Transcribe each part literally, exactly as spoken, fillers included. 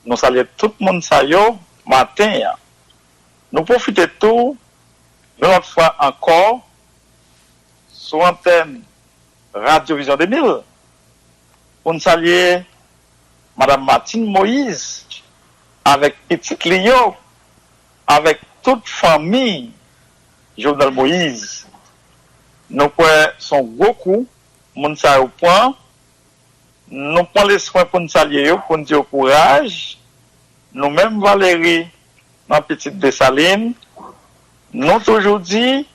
Nou salye tout moun sa yo maten an. Nou pwofite tou, yon lòt fwa ankò, sou antèn Radyo Vizyon de mil, pou n salye Madam Martine Moïse avèk pitit li yo, avèk tout fanmi Jovenel Moïse. Nou kwè se yon gwo kou moun sa yo pran. Nou pran leswen pou n salye yo, pou n di yo kouraj. Nou menm Valéry, nan Pitit Desalin, nou toujou di,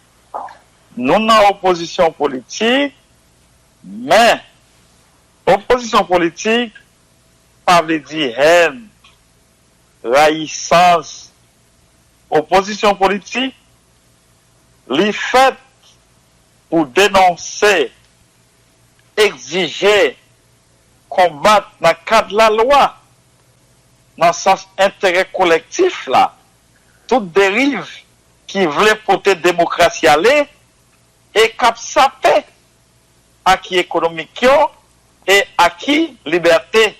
nou nan opozisyon politik, men opozisyon politik pa vle di hèn, rayisans. Opozisyon politik, li fèt pou denonse, egzije, konbat nan kad lalwa, nan sans enterè kolektif la, tout deriv ki vle pote demokrasi ale e k ap sape aki ekonomik yo e aki libète,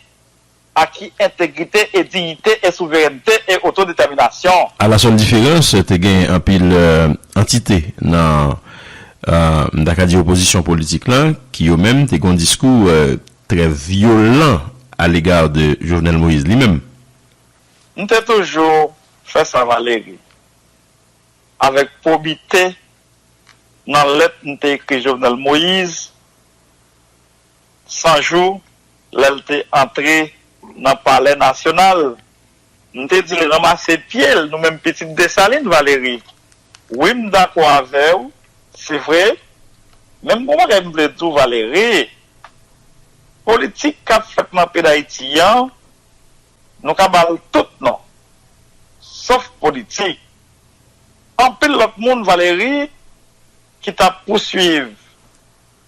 aki entegrite e diyite e souverènte e otodetèminasyon. À la seule différence, te gen anpil euh, antite nan, euh, m ta ka di, opozisyon politik la, ki yo menm te gen yon diskou euh, trè vyolan à l'égard de Jovenel Moïse li menm. M te toujou fè sa, Valéry, avèk pwobite nan lèt m te ekri Jovenel Moïse, san jou, lè l te antre nan Palè Nasyonal. M te di l ranmase pye l, nou menm pitit Desalin, Valéry. Wi, m dakò avè w, se vre. Men m gon bagay m vle di w, Valéry. Politik k ap fèt nan peyi Dayiti an, nou ka ba l tout non, sòf politik. Anpil lòt moun, Valéry, ki t ap pouswiv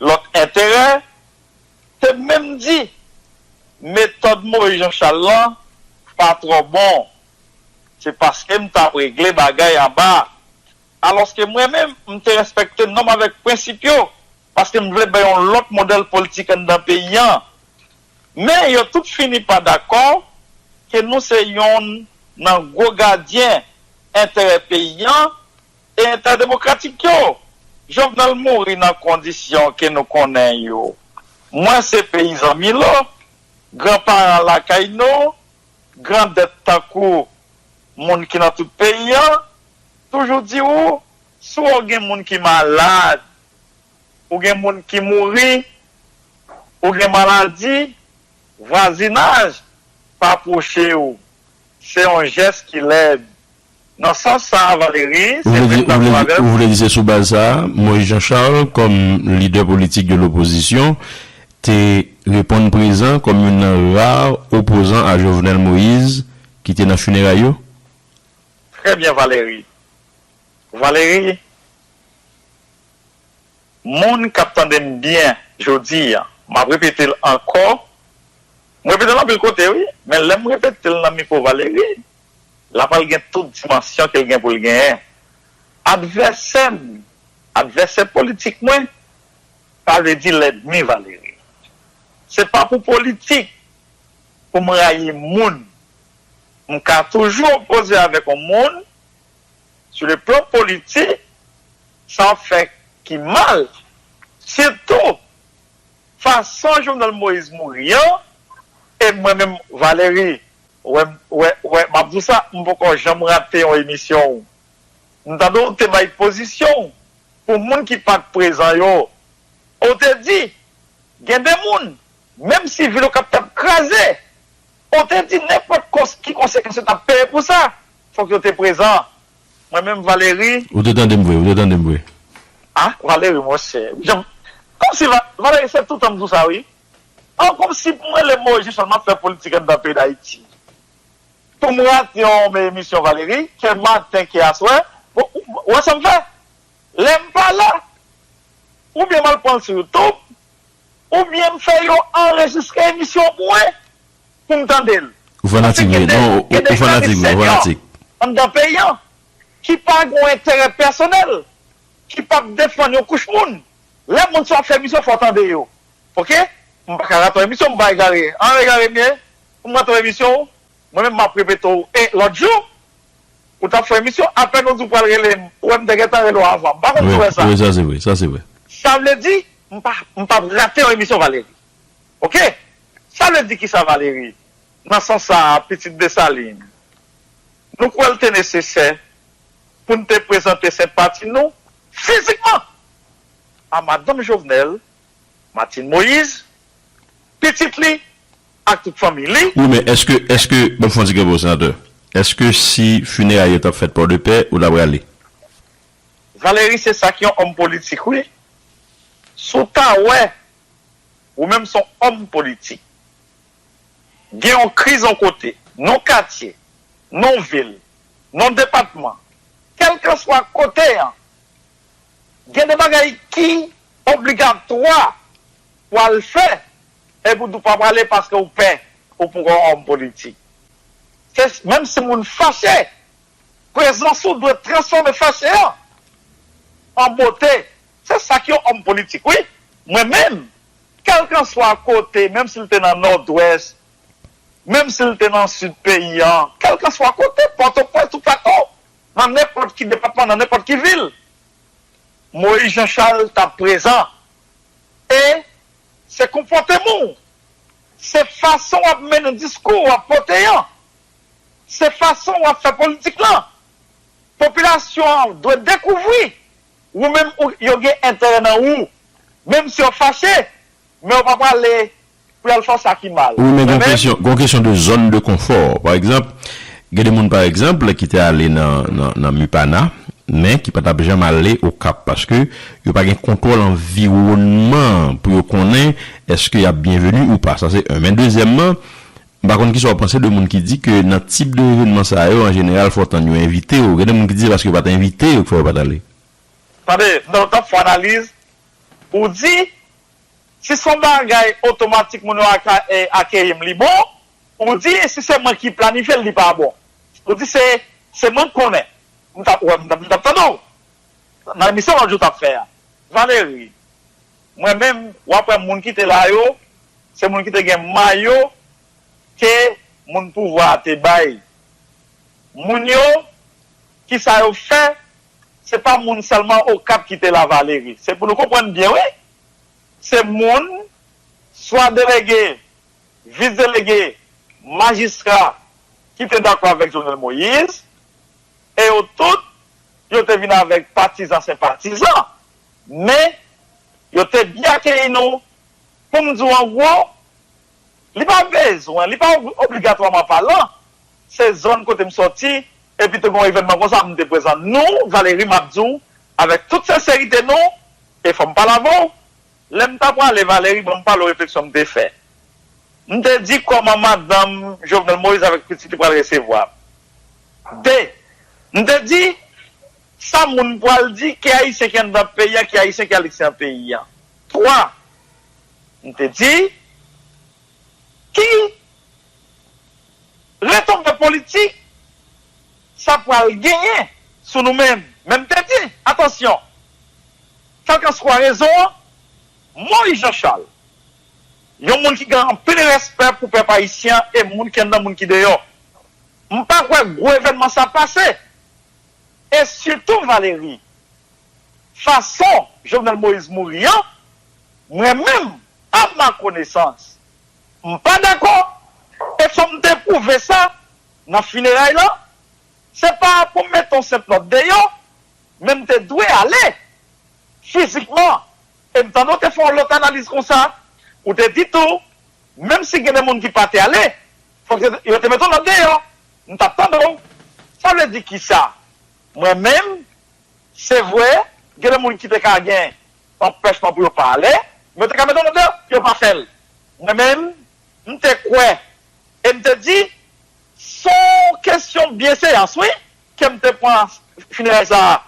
lòt enterè, te menm di metòd Moïse Jean Charles lan pa twò bon. Se paske m t ap regle bagay anba. Alòske mwen menm, m te respekte nonm avèk prensip yo, paske m vle bay yon lòt modèl politik anndan peyi an. Men yo tout fini pa dakò ke nou se yonn nan gwo gadyen enterè peyi an e enterè demokratik yo. Jovenel mouri nan kondisyon ke nou konnen yo. Mwen se peyizan Milo, granparan lakay nou, grandèt tankou moun ki nan tout peyi an, toujou di w, si w gen moun ki malad, ou gen moun ki mouri, ou gen maladi, vwazinaj pa pwoche w. Se yon jès ki lèd. Nan sans sa a, Valéry, se vre m dakò avè w. Ou vle di se sou baz sa a, Moïse Jean Charles, kòm lidè politik de l'opposition, te reponn prezan kòm youn nan ra opozan a Jovenel Moïse ki te nan fineray yo? Trè byen, Valéry. Valéry, moun k ap tande m byen jodi a, m ap repete l ankò. M repete l anpil kote, wi, men lè m repete l nan mikwo Valéry, l ap al gen tout dimansyon ke l gen pou l genyen. Advèsè m, advèsè politik mwen, pa vle di lènmi, Valéry. Se pa pou politik pou m rayi moun. M ka toujou opoze avèk yon moun, sou le plan politik, sa fè ki mal. Sitou, fason Jovenel Moïse mouri an, e mwen menm, Valéry, wè, wè, wè, m ap di w sa, m poko janm rate yon emisyon w. M tande w te bay pozisyon w pou moun ki pa t prezan yo. Ou te di, gen de moun, menm si vil Okap t ap kraze, ou te di nenpòt kons-, ki konsekans yo t ap peye pou sa, fòk yo te prezan. Mwen menm, Valéry. Ou te tande m vre, ou te tande m vre. Ah, Valéry, monchè. Jan, kòmsi Va-, Valéry, se toutan m di w sa, wi. An, kòmsi pou mwen, lè m wè Jean Charles m ap fè politik anndan peyi Dayiti. Pou m rate yon emisyon Valéry, ke maten, ke aswè, bon, ou, ou wè sa m fè? Lè m pa la, oubyen m al pran l sou YouTube, oubyen m fè yo anrejistre emisyon pou mwen, pou m tande l. Ou fanatik vre, non, ou, ou fanatik vre, ou fanatik. Anndan peyi an, ki pa gen enterè pèsonèl, ki p ap defann yon kouch moun. Lè moun sa ap fè emisyon, fò w tande yo. Oke? M pa ka rate yon emisyon, m pa egare. An egare m ye, pou m rate yon emisyon, Mwen menm m ap repete w, e lòt jou, ou t ap fè emisyon, apèn ou di w pral rele m, ou wè m te gentan rele w avan. M pa konn si w wè sa. Wi, sa se vre, sa se vre. Sa vle di, m pa, m p ap rate yon emisyon Valery. Oke? Sa vle di kisa, Valery? Nan sans sa a, pitit Desalin, nou kwè l te nesesè pou n te prezante senpati nou fizikman a madanm Jovenel, Martine Moïse, pitit li, ak tout fanmi li. Wi, men èske, èske, ban m fè yon ti kanpe, senatè. Èske si fineray yo t ap fèt Pòdepè, ou t ap prale? Valery, se sa k yon òm politik, wi. Si w ta wè, ou menm se yon òm politik. Gen yon kriz yon kote, nan katye, nan vil, nan depatman, kèlkanswa kote an, gen de bagay ki obligatwa pou al fè, epi w di w pa prale paske w pè, ou poko yon òm politik. Se, menm si moun fache, prezans ou dwe transfòme fache an an bote. Se sa k yon òm politik, wi. Mwen menm, kèlkanswa kote, menm si l te nan Nòdwès, menm si l te nan Sid peyi an, kèlkanswa kote, Pòtoprens ou Plato, nan nenpòt ki depatman, nan nenpòt ki vil, Moïse Jean Charles t ap prezan. E se konpòteman w, se fason w ap mennen diskou w ap pote an, se fason w ap fè politik lan. Popilasyon an dwe dekouvri ou menm ou, yo gen enterè nan ou, menm si yo fache, men yo pa prale pou y al fè sa ki mal. Wi, men gon kesyon, gon kesyon de zòn de konfò. Pa egzanp, gen de moun, pa egzanp, ki te ale nan, nan, nan Mupana, men ki pa t ap janm ale Okap, paske yo pa gen kontwòl anviwònman pou yo konnen èske y ap byenveni ou pa. Sa se yon. Men dezyèmman, m pa konn kisa w panse de moun ki di ke nan tip de evènman sa yo, an jeneral, fò w tann yo envite w. Gen de moun ki di se paske yo pa t envite yo k fè yo pa t ale. Tande, nan w t ap fè analiz, ou di, si se yon bagay otomatik moun yo aka-, e, akeyi m, li bon, ou di, si se mwen ki planifye l, li pa bon. Ou di, se, se mwen k konnen. M t ap, wè, m t ap, m t ap tande w. Nan emisyon lòt jou w t ap fè a. Valery, mwen menm, w ap wè moun ki te la yo, se moun ki te gen mayo ke moun pouvwa a te bay. Moun yo, kisa yo fè, se pa moun sèlman Okap ki te la, Valery. Se pou nou konprann byen, wi. Se moun, swa delege, vis delege, majistra, ki te dakò avèk Jovenel Moïse, e yo tout, yo te vin avèk patizan, senpatizan. Men, yo te byen akeyi nou. Pou m di w an gwo, li pa bezwen, li pa ob-, obligatwaman palan, se zòn kote m sòti, epi te gen yon evènman konsa, m te prezan. Nou, Valery, m ap di w, avèk tout senserite nou, e fò m pale avè w, lè m ta prale, Valery, ban m pale w refleksyon m te fè. M te di kòman madanm Jovenel Moïse avèk pitit li pral resevwa m. De, m te di, sa moun pral di, ki Ayisyen ki anndan peyi a, ki Ayisyen ki aleksè peyi a. Twa, m te di, ki retonbe politik sa pral genyen sou nou menm. Men m te di, atansyon, kèlkanswa rezon an, Moïse Jean Charles, yon moun ki gen anpil respè pou pèp ayisyen an e moun ki anndan, moun ki deyò. M pa kwè gwo evènman sa pase. E sitou, Valery, fason Jovenel Moïse mouri an, mwen menm, à ma connaissance, m pa dakò. E fò m te pwouve sa nan fineray lan. Se pa pou m mete yon senp nòt deyò, men m te dwe ale fizikman. E m tande w te fè yon lòt analiz konsa. Ou te di tou, menm si gen de moun ki pa te ale, fòk yo te, yo te mete yon nòt deyò. M t ap tande w. Sa vle di kisa? Mwen menm, se vre, gen de moun ki te ka gen anpèchman pou yo pa ale, men yo te ka mete yon nòt deyò, yo pa fè l. Mwen menm, m te kwè, e m te di, se yon kesyon byenveyans, wi, ke m te pran fineray sa a.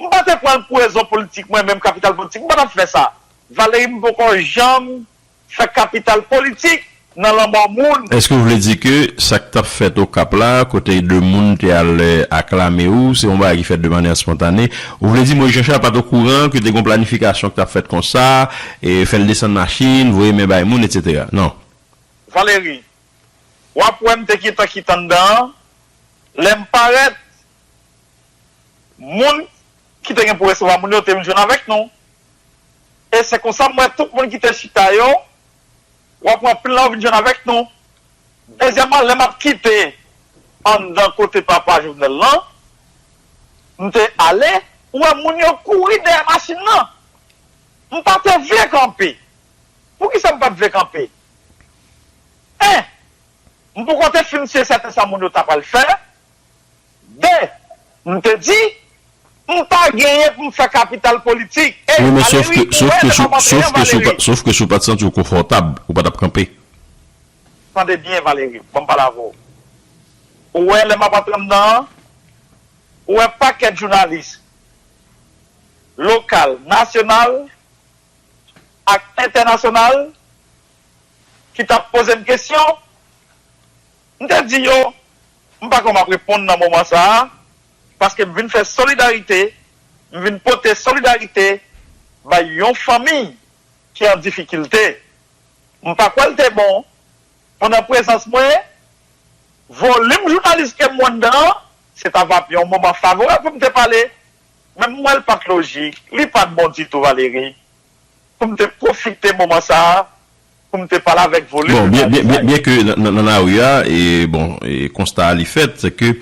M pa te pran l pou rezon politik, mwen menm, kapital politik, m pa t ap fè sa. Valery, m poko janm fè kapital politik nan lanmò moun. Èske w vle di ke sa k t ap fèt Okap la, kote de moun te al, eh, aklame w, se yon bagay ki fèt de manyè espontane? Ou vle di Moïse Jean Charles pa t okouran ke te gen yon planifikasyon k t ap fèt konsa, e fè l desann machin, voye men bay moun, etsetera? Non. Valery, W ap wè m te gentan kite anndan an. Lè m parèt, moun ki te gen pou resevwa moun yo te vin jwenn avèk nou. E se konsa m wè tout moun ki te chita yo, w ap wè anpil nan yo vin jwenn avèk nou. Dezyèmman, lè m ap kite anndan kote papa Jovenel lan, m te ale, ou wè moun yo kouri dèyè machin nan. M pa te vle kanpe. Poukisa m pa t vle kanpe? En, m poko te fin si e sèten sa moun yo ta pral fè. De, m te di, m pa genyen pou m fè kapital politik. E, Wi, men sof Valery, ke, ou sof wè, ke lè m sou, ap antre sof an, ke sou pa, Valery. Sof ke si w pa t santi w konfòtab, ou pa t ap kanpe. Tande byen, Valery, ban m pale avè w. Ou wè, lè m ap antre anndan an, ou wè pakèt jounalis, lokal, nasyonal, ak entènasyonal, ki t ap poze m kesyon, m te di yo, m pa konn m ap reponn nan moman sa a, paske m vin fè solidarite, m vin pote solidarite bay yon fanmi ki an difikilte. M pa kwè l te bon, pandan prezans mwen, volim jounalis ke m wè anndan an, se ta va yon moman favorab pou m te pale, men m wè l pa t lojik, li pa t bon ditou, Valery, pou m te pwofite moman sa a, pou m te pale avèk volim Bon, byen, byen, jounalis sa byen, yo. Byen ke nan, nan, nan lari a, e bon, e konsta a li fèt, se ke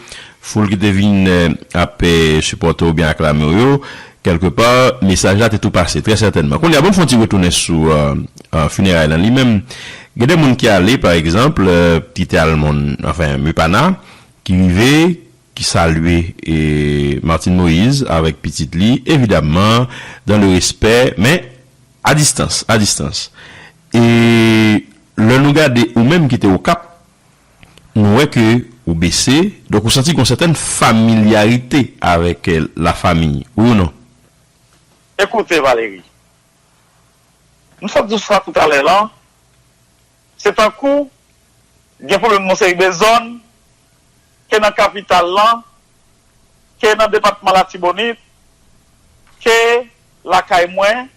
foul ki te vin, eh, ap, eh, sipòte w oubyen aklame w yo, kèlkepa, mesaj la te tou pase, trè sètènman. Kounye a, ban m fè yon ti retounen sou, eh, eh, fineray lan li menm. Gen de moun ki ale, pa egzanp, eh, ki te al moun, anfen, Mupana, ki rive, ki salye, eh, Martine Moïse avèk pitit li, evidamman, dans le respect, men a distans, a distans. E lè nou gade ou menm ki te Okap, nou wè ke ou bese, donk ou santi gen yon sètèn familyarite avèk, eh, lafanmi, wi ou non? Ekoute, Valery, m sot di w sa toutalè lan, se tankou gen pwoblèm nan yon seri de zòn, ke nan kapital lan, ke nan depatman Latibonit, ke lakay mwen,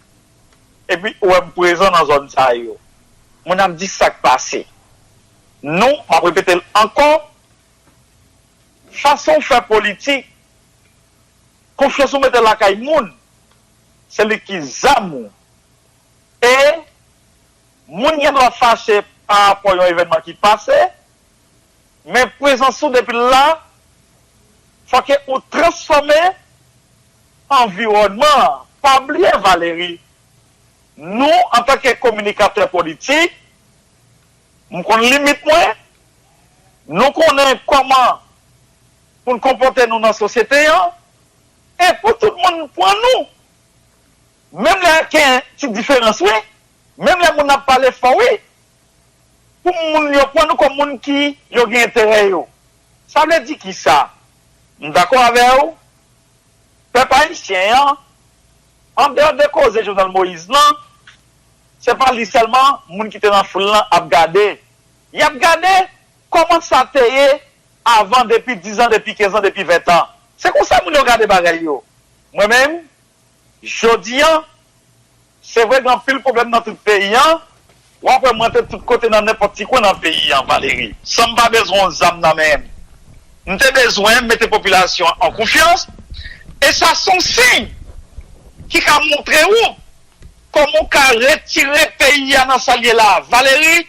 epi ou wè m prezan nan zòn sa yo. Mwen ap di sa k pase. Nou, m ap repete l ankò, fason w fè politik, konfyans ou mete lakay moun, se li ki zam ou. E moun gen dwa fache pa rapò yon evènman ki pase, men prezans ou depi l la, fò ke ou transfòme anviwònman an. Pa bliye, Valery, nou, antanke kominikatè politik, m konn limit mwen, nou konnen kòman pou n konpòte nou nan sosyete an, e pou tout moun pran nou. Menm lè gen ti diferans, wi. Menm lè moun ap pale fò, wi. Pou moun yo pran nou kòm moun ki yo gen enterè yo. Sa vle di kisa? M dakò avè w. Pèp ayisyen an, andeyò de koze Jovenel Moïse lan, se pa li sèlman moun ki te nan foul lan ap gade. Y ap gade kòman sa te ye avan, depi diz an, depi kenz an, depi ven an. Se konsa moun yo gade bagay yo. Mwen menm, jodi an, se vre gen anpil pwoblèm nan tout peyi an, w ap wè mwen te tout kote nan nenpòt ti kwen nan peyi an, Valery, san m pa bezwen yon zam nan men m. M te bezwen mete popilasyon an an konfyans, e sa se yon siy ki ka montre ou kòman w ka retire peyi a nan sa l ye la. Valery,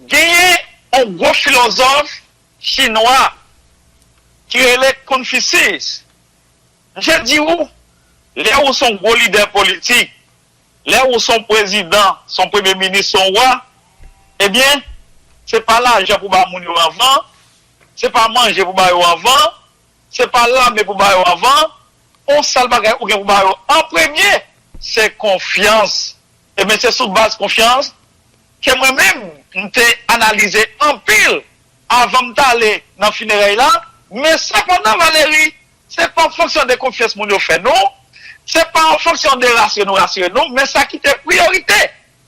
genyen yon gwo filozòf chinwa ki rele Confucius. Misye di ou, lè ou se yon gwo lidè politik, lè ou se yon prezidan, se yon premye minis, se yon wa, ebyen, se pa lajan pou ba moun yo anvan, se pa manje pou ba yo anvan, se pa lame pou ba yo anvan, yon sèl bagay ou gen pou ba yo an premye, se konfyans. Ebyen, se sou baz konfyans ke mwen menm, m te analize anpil avan m t ale nan finerèy la, men sepandan, Valery, se pa an fonksyon de konfyans moun yo fè nou, se pa an fonksyon de rasire nou, rasire nou, men sa ki te priyorite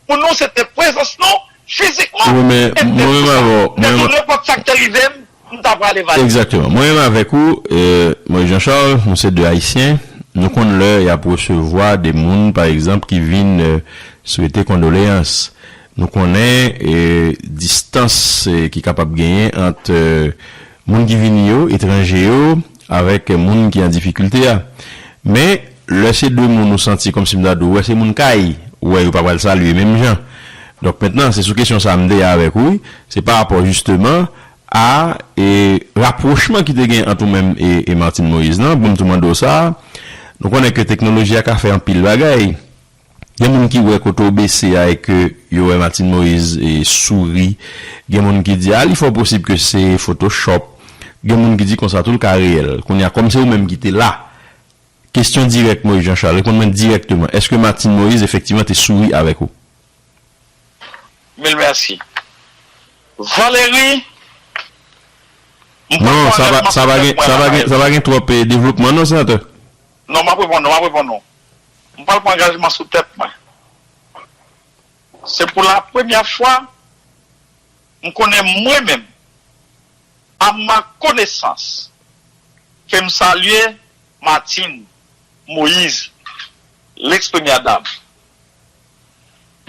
pou nou, se te prezans nou fizikman Wi, men e m te mwen menm avè w, mwen menm nenpòt sa k te rive m, m ta prale, Valery. Egzakteman. Mwen menm avèk ou, eh, Moïse Jean Charles, nou se de Ayisyen, nou konn lè y ap resevwa de moun, pa egzanp, ki vin, eh, swete kondoleyans. Nou konnen e, distans e, ki kapab genyen ant e, moun ki vini yo, etranje yo, avèk moun ki an difikilte a. Men, lè se de moun ou santi kòmsi m ta di w, wè se moun kay, ou wè yo pa pral salye menm jan. Donk mentnan, se sou kesyon sa a m te ye avèk ou, wi. Se pa rapò jisteman a e, rapwochman ki te gen ant ou menm e, e Martine Moïse lan, bon, m tou mande w sa. Nou konnen ke teknoloji a ka fè anpil bagay. Gen moun ki wè kote w bese a e ke yo wè Martine Moïse e souri. Gen moun ki di, a, li fò posib ke se Photoshop. Gen moun ki di konsa tou l ka reyèl. Kounye a, kòm se ou menm ki te la, kesyon dirèk Moïse Jean Charles, reponn mwen dirèkteman. Èske Martine Moïse efektivman te souri avèk ou? Mil mèsi. Valery, m pral Non, pran sa pa, angajman sa sou pa tèt gen, mwen sa pa la. gen, sa pa gen twòp e, devlopman, non, senatè. Non, m ap reponn ou, m ap reponn ou. M pral pran angajman sou tèt mwen. Se pou la premyè fwa, m konnen mwen menm, à ma connaissance, ke m salye Martine Moïse, l'ex premyè dam.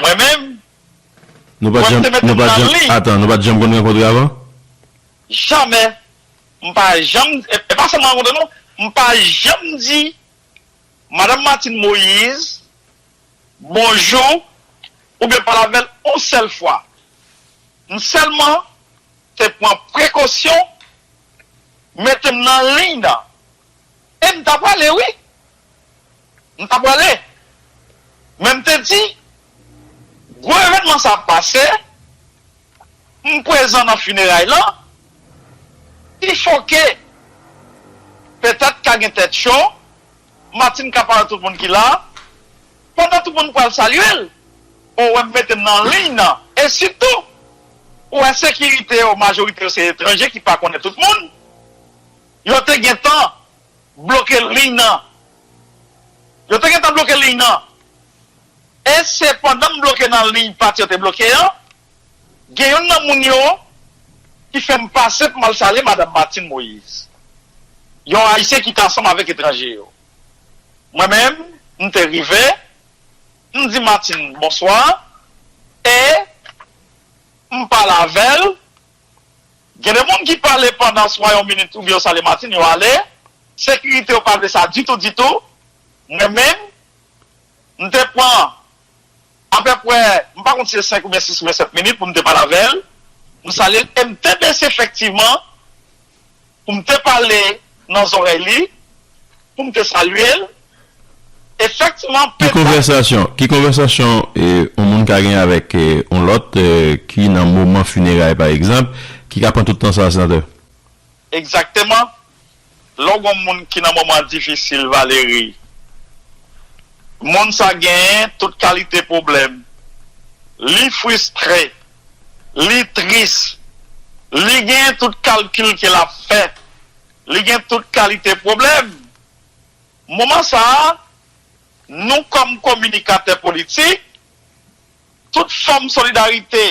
Mwen menm, Nou pa t Mwen janm, te mete nou m pa t nan janm, liy. Atan, nou pa t janm konn rankontre avan? Jamè. M pa janm, e, e pa sèlman rankontre non, m pa janm di Madanm Martine Moïse bonjou oubyen pale avè l yon sèl fwa. M sèlman te pran prekosyon, mete m nan liy nan. E m ta prale, wi. M ta prale. Men m te di, gwo evènman sa ap pase, m prezan nan fineray lan, pifò ke petèt ka gen tèt cho, Martine ka pale tout moun ki la, pandan tout moun pral salye l, ou wè m mete m nan liy nan. E sitou, ou wè sekirite yo, majorite yo se etranje ki pa konnen tout moun, yo te gentan bloke liy nan. Yo te gentan bloke liy nan. E se pandan m bloke nan liy pati yo te bloke an, gen youn nan moun yo ki fè m pase pou m al salye Madanm Martine Moïse. Yon Ayisyen ki te ansanm avèk etranje yo. Mwen menm, m te rive, m di Martine bonswa, e m pale avè l. Gen de moun ki pale pandan swa yon minit oubyen yo salye Martine, yo ale. Sekirite yo pa vle sa ditou, ditou. Mwen menm, m te pran apèprè, m pa konn si se senk oubyen sis oubyen sèt minit pou m te pale avè l. M salye l e m te bese efektivman pou m te pale nan zòrèy li, pou m te salye l. Efektivman, Ki konvèsasyon, ki konvèsasyon e, yon moun ka gen avèk e, yon lòt e, ki nan moman fineray, pa egzanp, ki ka pran tout tan sa a, senatè? Egzakteman. Lè w gen yon moun ki nan moman difisil, Valery, moun sa genyen tout kalite pwoblèm. Li fristre, li tris, li genyen tout kalkil ke l ap fè, li gen tout kalite pwoblèm. Moman sa a, nou kòm kominikatè politik, tout fòm solidarite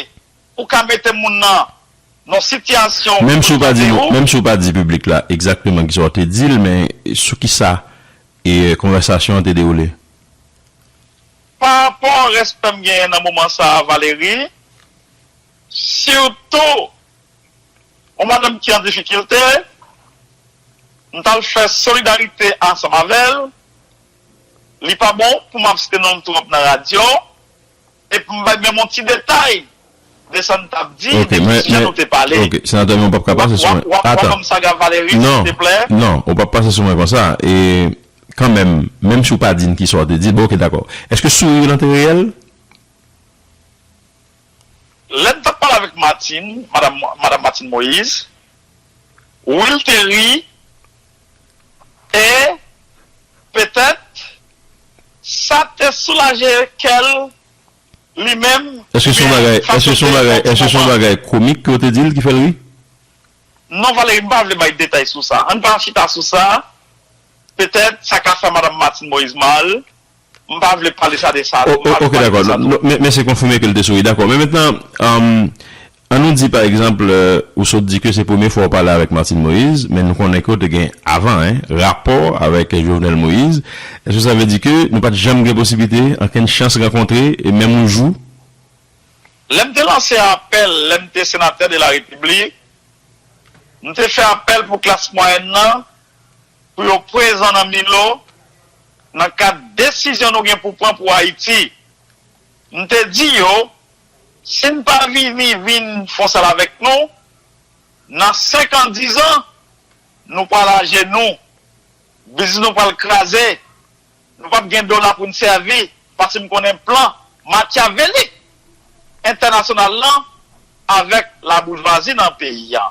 pou ka mete moun nan nan sitiyasyon Menm si w pa di nou, menm si w pa di piblik la egzakteman kisa w te di l, men sou kisa e konvèsasyon an te dewoule? Pa rapò respè m genyen nan moman sa a, Valery, sitou yon madanm ki an difikilte, m t al fè solidarite ansanm avè l. Li pa bon pou m ap site non l twòp nan radyo, e pou m bay menm yon ti detay de sa n t ap di, Ok, de men, ki sijè men, nou te pale. Ok, senatè, men w p ap ka pase sou mwen. W ap, w ap, w ap ban m saga Valery, Non, silteplè. Non, ou p ap pase sou mwen konsa. E kanmenm, menm si w pa di n kisa w te di, bon, ok, dakò. Èske souri w lan te reyèl? Lè n t ap pale avèk Martine, madanm, madanm Martine Moïse, wi, l te ri, e petèt sa te soulaje kè l li menm. Èske se yon bagay, èske se yon bagay, èske se yon bagay komik ke w te di l ki fè l ri? Non, Valery, m pa vle bay detay sou sa. Ann pa chita sou sa. Petèt sa ka fè madanm Martine Moïse mal. M pa vle pale sa de sa. M pa vle pale de sa tou. Men, men se konfime ke l te souri, dakò. Men mentnan, ann nou di, pa egzanp, ou sot di ke se premye fwa w pale avèk Martine Moïse, men nou konnen ke w te gen avan, en, rapò avèk Jovenel Moïse. Èske sa vle di ke nou pa t janm gen posiblite, ankenn chans rankontre, e menm yon jou? Lè m te lanse apèl, lè m te senatè de la Repiblik, m te fè apèl pou klas mwayèn nan, pou yo prezan nan Milo, nan kad desizyon nou gen pou pran pou Ayiti. M te di yo, si n pa vini vin fè yon sal avèk nou, nan senk an, diz an, nou pral ajenou, biznis nou pral kraze, nou p ap gen dola pou n sèvi, paske m konnen plan makyavelik entènasyonal lan avèk laboujwazi nan peyi a.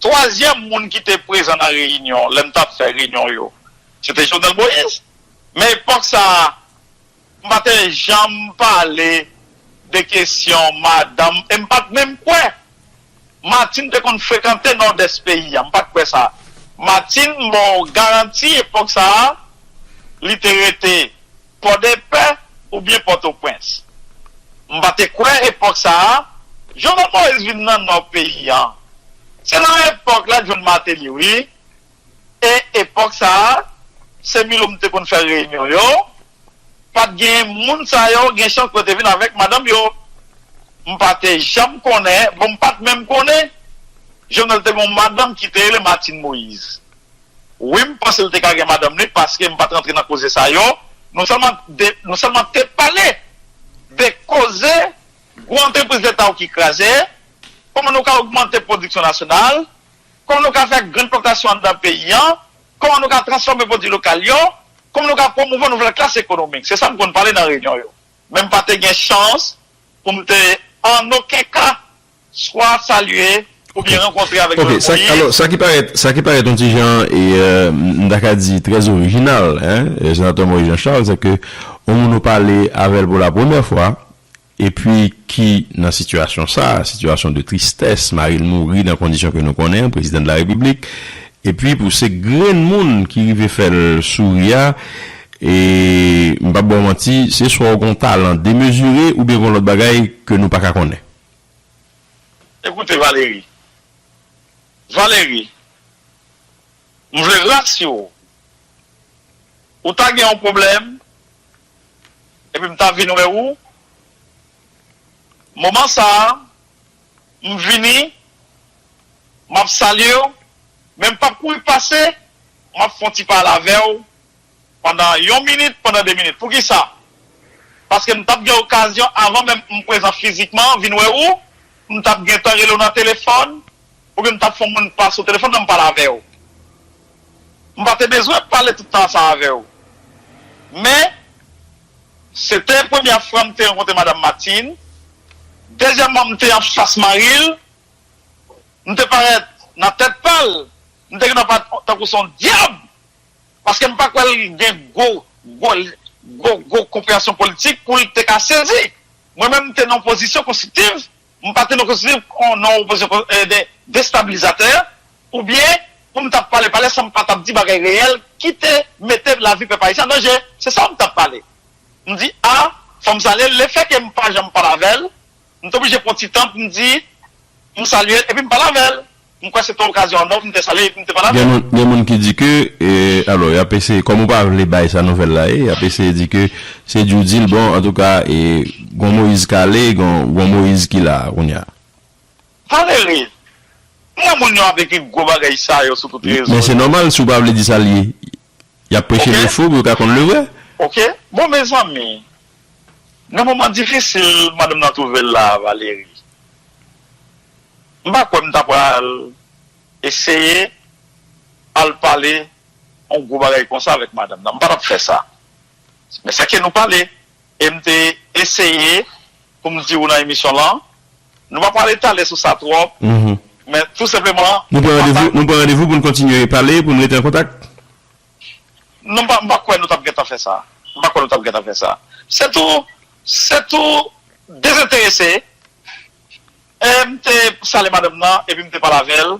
Twazyèm moun ki te prezan nan reyinyon, lè m t ap fè reyinyon yo, se te Jovenel Moïse. Men epòk sa a, m pa te janm pale de kesyon madanm, e m pa t menm kwè Martine te konn frekante Nòdès peyi a, m pa t kwè sa. Martine, m ba w garanti, epòk sa a, li te rete Pòdepè oubyen Pòtoprens. M pa te kwè epòk sa a, Jovenel Moïse vin nan Nò peyi a. Se nan epòk la l jwenn Martelly, wi. E epòk sa a, se Milo m te konn fè reyinyon yo. Pa t gen moun sa yo gen chans pou yo te vin avèk madanm yo. M pa te janm konnen, bon, m pa t menm konnen Jovenel te gen yon madanm ki te rele Martine Moïse. Wi, m panse l te ka gen madanm li, paske m pa t rantre nan koze sa yo. Nou sèlman de, nou sèlman te pale de koze gwo antrepriz leta yo ki kraze, kòman nou ka ogmante pwodiksyon nasyonal, kòman nou ka fè grenn plantasyon anndan peyi an, kòman nou ka transfòme pwodui lokal yo, kòman nou ka pwomouvwa nouvèl klas ekonomik. Se sa m konn pale nan reyinyon yo. Men m pa te gen chans pou m te, an okenn ka, swa salye oubyen rankontre avèk Jovenel Moïse. Ok, sa, alò, sa ki parèt, sa ki parèt yon ti jan, e, euh, m ta ka di, trè orijinal, hein, e, Senatè Moïse Jean Charles, se ke yon moun ou pale avè l pou la premyè fwa, epi ki nan sitiyasyon sa, sitiyasyon de tristès, mari l mouri nan kondisyon ke nou konnen, prezidan de la repiblik, epi pou se grenn moun ki rive fè l souri a, e m p ap ba w manti, se swa w gen yon talan demezire oubyen gen yon lòt bagay ke nou pa ka konnen. Ekoute, Valéry. Valéry, m vle rasire w. Ou ta gen yon pwoblèm, epi m ta vin wè ou. Moman sa a, m vini, m ap salye w, men m p ap kouri pase, m ap fè yon ti pale avè w pandan yon minit, pandan de minit. Poukisa? Paske m t ap gen okazyon, avan menm m prezan fizikman, vin wè ou, m t ap gentan rele w nan telefòn, oubyen m t ap fè yon moun pase w telefòn nan, m pale avè w. M pa te bezwen pale tout tan sa avè w. Men, se te premyè fwa m te rankontre Madanm Martine. Dezyèmman, m te anfas mari l. M te parèt nan tèt pa l. M te gentan parèt tankou se yon dyab. Paske m pa kwè l gen gwo, gwo, gwo, gwo konpreyansyon politik pou l te ka sezi. Mwen menm, m te nan yon pozisyon konstriktiv. M pa te nan konstriktif kon nan yon opozisyon kon, eh, de, destabilizatè, oubyen pou m t ap pale, pale san m pa t ap di bagay reyèl ki te mete lavi pèp ayisyen an danje. Se sa m t ap pale. M di, a, fò m salye l, lefètke m pa janm pale avè l, m te oblije pran ti tan pou m di, m salye l, epi m pale avè l. M kwè se te okazyon an nòm, m te salye l, epi m te pale avè l. Gen moun, gen moun ki di ke, e, alò, y ap eseye, kòm ou pa vle bay sa nouvèl la ye, y ap eseye di ke se di w di l, bon, antouka, e, gon Moyiz k ale, gon, gon Moyiz ki la, kounye a. Valéry, m wè moun yo ap ekri gwo bagay sa yo sou tout rezo yo. Men se nòmal, si w pa vle di sa l ye. Y ap preche le fo pou yo ka konn le vrè. Ok. Bon, mezanmi, nan moman difisil madanm nan twouve l la, Valéry, m pa kwè m ta pral eseye al pale yon gwo bagay konsa avèk madanm nan. M pa t ap fè sa. Men sa ke nou pale, e m te eseye pou m di w nan emisyon lan, nou pa pral etale sou sa twòp, men tou senpleman, nou pran randevou, nou pran randevou pou n kontinye pale, pou n rete an kontak. Non, m pa, m pa kwè nou t ap gentan fè sa. M pa kwè nou t ap gentan fè sa. Se tou, se tou dezenterese. E m te salye madanm nan, epi m te pale avè l,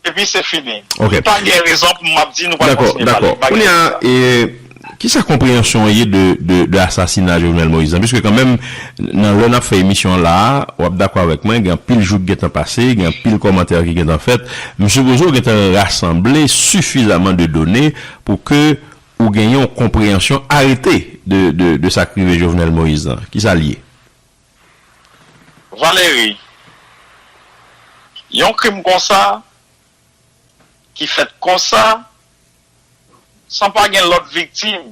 epi se fini. Ok. Pa gen rezon pou m ap di nou pral kontinye pale. Dakò, dakò. Kounye a, e, kisa konpreyansyon w ye de, de, de asasina Jovenel Moïse lan? Piske kanmenm, nan lè n ap fè emisyon an la a, w ap dakò avèk mwen, gen anpil jou ki gentan pase, gen anpil kòmantè ki gentan fèt. M sipoze w gentan rasanble sifizaman de done pou ke ou genyen yon konpreyansyon arete de, de, de sa k rive Jovenel Moïse lan. Kisa l ye? Valéry, yon krim konsa, ki fèt konsa, san pa gen lòt viktim,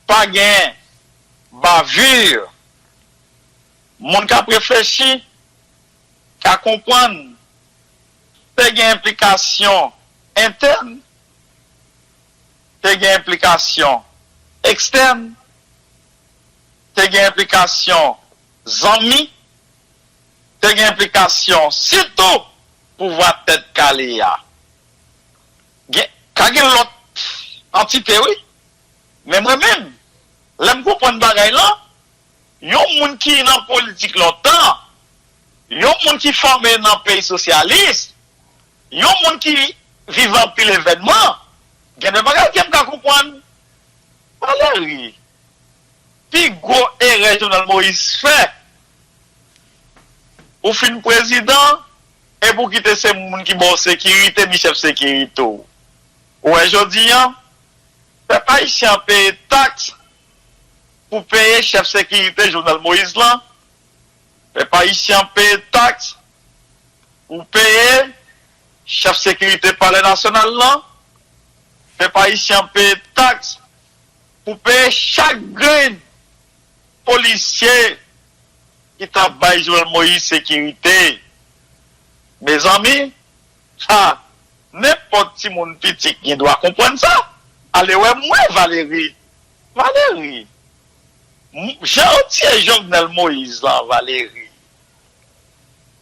pa gen bavure, moun k ap reflechi ka konprann te gen enplikasyon entèn, te gen enplikasyon ekstèn, te gen enplikasyon zanmi, te gen enplikasyon sitou pouvwa tèt kale a. Gen, ka gen lòt antite, wi. Men mwen menm, lè m konprann bagay lan, yon moun ki nan politik lontan, yon moun ki fòme nan peyi sosyalis, yon moun ki viv anpil evènman, gen de bagay ke m ka konprann. Valéry, pi gwo erè Jovenel Moïse fè, ou fin prezidan, epi w kite se moun ki ba w sekirite, ni chèf sekirite w. Ou wè jodi an, pèp ayisyen an peye taks pou peye chèf sekirite Jovenel Moïse lan. Pèp ayisyen an peye taks pou peye chèf sekirite Palè Nasyonal lan. Pèp ayisyen an peye taks pou peye chak grenn polisye ki t ap bay Jovenel Moïse sekirite. Mezanmi, ha, nenpòt timoun piti gen dwa konprann sa. Ale wè mwen, Valéry. Valéry, m- jan yo tiye Jovenel Moïse lan, Valéry,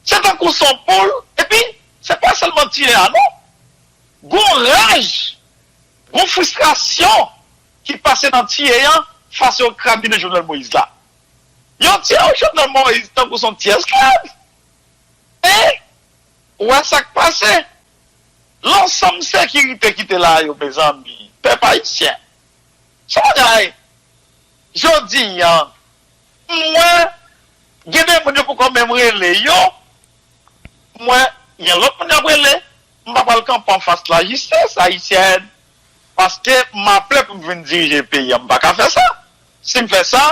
se tankou se yon poul, epi se pa sèlman tiye a non. Gon raj, gon fristrasyon ki pase nan tiye an fas yo krabinen Jovenel Moïse la. Yo tiye Jovenel Moïse tankou se yon ti esklav. E, ou wè sa k pase? Lansanm sekirite ki te la yo, mezanmi, pèp ayisyen. Se bagay, jodi an, m wè, gen de moun yo poko menm rele yo, m wè, gen lòt moun y ap rele, m pa pral kanpe anfas lajistis ayisyèn, paske m aple pou m vin dirije peyi an, m pa ka fè sa. Si m fè sa,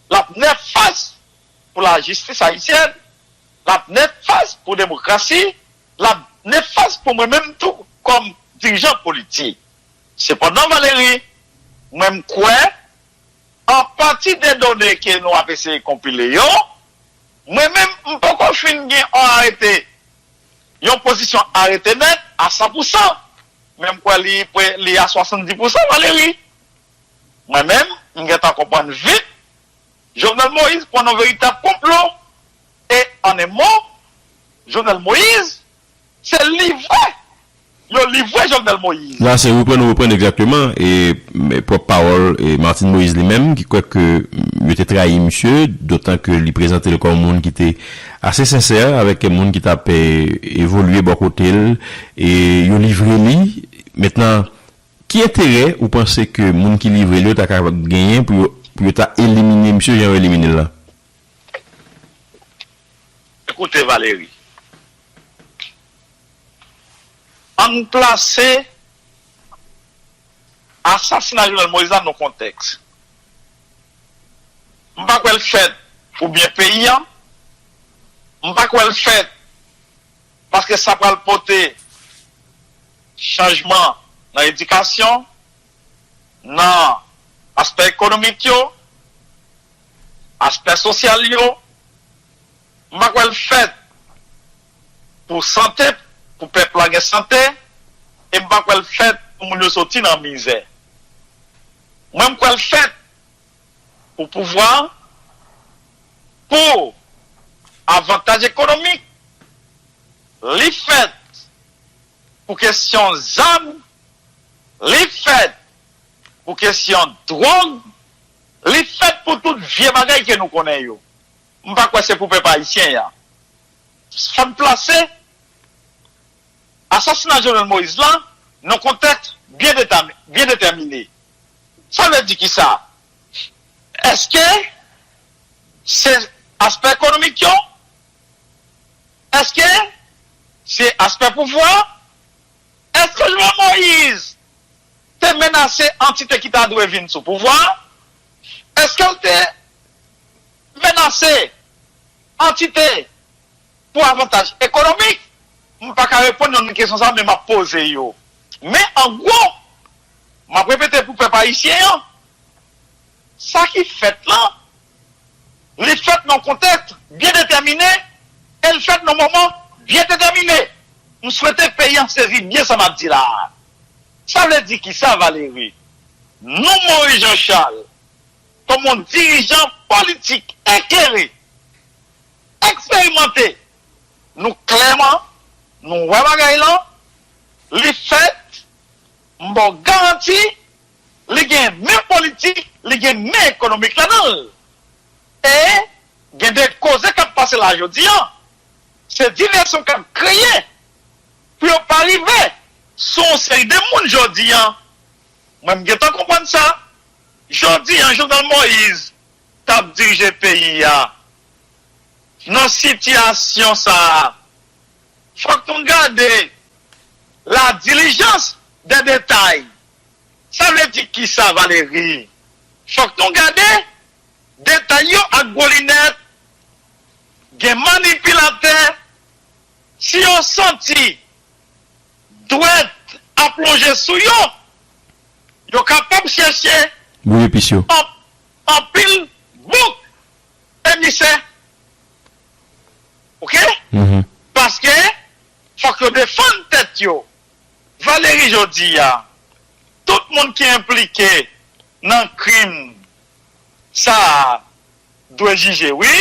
l ap nefas pou lajistis ayisyèn, l ap nefas pou demokrasi, l ap nefas pou mwen menm tou kòm dirijan politik. Sepandan, Valéry, mwen m kwè, apati de done ke nou ap eseye konpile yo, mwen menm m poko fin gen yon arete, yon pozisyon arete nèt a san pou san, men m kwè li pre- li a swasanndis pou san, Valéry. Mwen menm, m gentan konprann vit, Jovenel Moïse pran nan veritab konplo. E, an en mo, Jovenel Moïse, se livre yo livre Jovenel Moïse. La, se reprann ou reprann egzakteman, e, men, pwòp pawòl, e, Martine Moïse li menm, ki kwè ke, mm, yo te trayi misye, dotan ke li prezante l kòm moun ki te ase sensè avèk moun ki t ap, e, evolye bò kote l, e yo livre li. Mentnan, ki enterè ou panse ke moun ki livre l yo ta ka genyen pou yo, pou yo ta elimine misye jan yo elimine l la? Ekoute, Valéry, ann plase asasina Jovenel Moïse la nan kontèks. M pa kwè l fèt pou byen peyi an. M pa kwè l fèt paske sa pral pote chanjman nan edikasyon, nan aspè ekonomik yo, aspè sosyal yo. M pa kwè l fèt pou sante, pou pèp la gen sante, e m pa kwè l fèt pou moun yo soti nan mizè. Mwen, m kwè l fèt pou pouvwa, pou avantaj ekonomik, li fèt pou kesyon zam, li fèt pou kesyon dwòg, li fèt pou tout vye bagay ke nou konnen yo. M pa kwè se pou pèp ayisyen an. Fò n plase asasina Jovenel Moïse la nan kontèks byen detami- byen detèmine. Sa vle di kisa? Èske se aspè ekonomik yo? Èske se aspè pouvwa? Èske Jovenel Moïse te menase antite ki ta dwe vin sou pouvwa? Èske l te menase kantite pou avantaj ekonomik, m pa ka reponn yon kesyon sa, men m ap poze yo. Men an gwo, m ap repete pou pèp ayisyen an, sa ki fèt lan, li fèt nan kontèks byen detèmine, e l fèt nan moman byen detèmine. M swete peyi an sezi byen sa m ap di la a. Sa vle di kisa, Valéry? Nou, Moïse Jean Charles, kòm yon dirijan politik eklere, eksperimante, nou klèman, nou wè bagay lan, li fèt, m ba w garanti, li gen men politik, li gen men ekonomik ladan l. E gen de koze k ap pase la jodi an. Se divèsyon k ap kreye pou yo pa rive sou yon seri de moun jodi an. Mwen, m gentan konprann sa. Jodi an, Jovenel Moïse t ap dirije peyi a. Nan sitiyasyon sa a, fòk nou gade la diligence des détails. Sa vle di kisa, Valéry? Fòk nou gade detay yo ak gwo linèt. Gen manipilatè, si yo santi dwèt ap lonje sou yo, yo kapab chèche Bouyi epis yo. An-, anpil bouk emisè. Oke? Mhm. Paske fòk yo defann tèt yo. Valéry, jodi a, tout moun ki enplike nan krim sa a dwe jije, wi.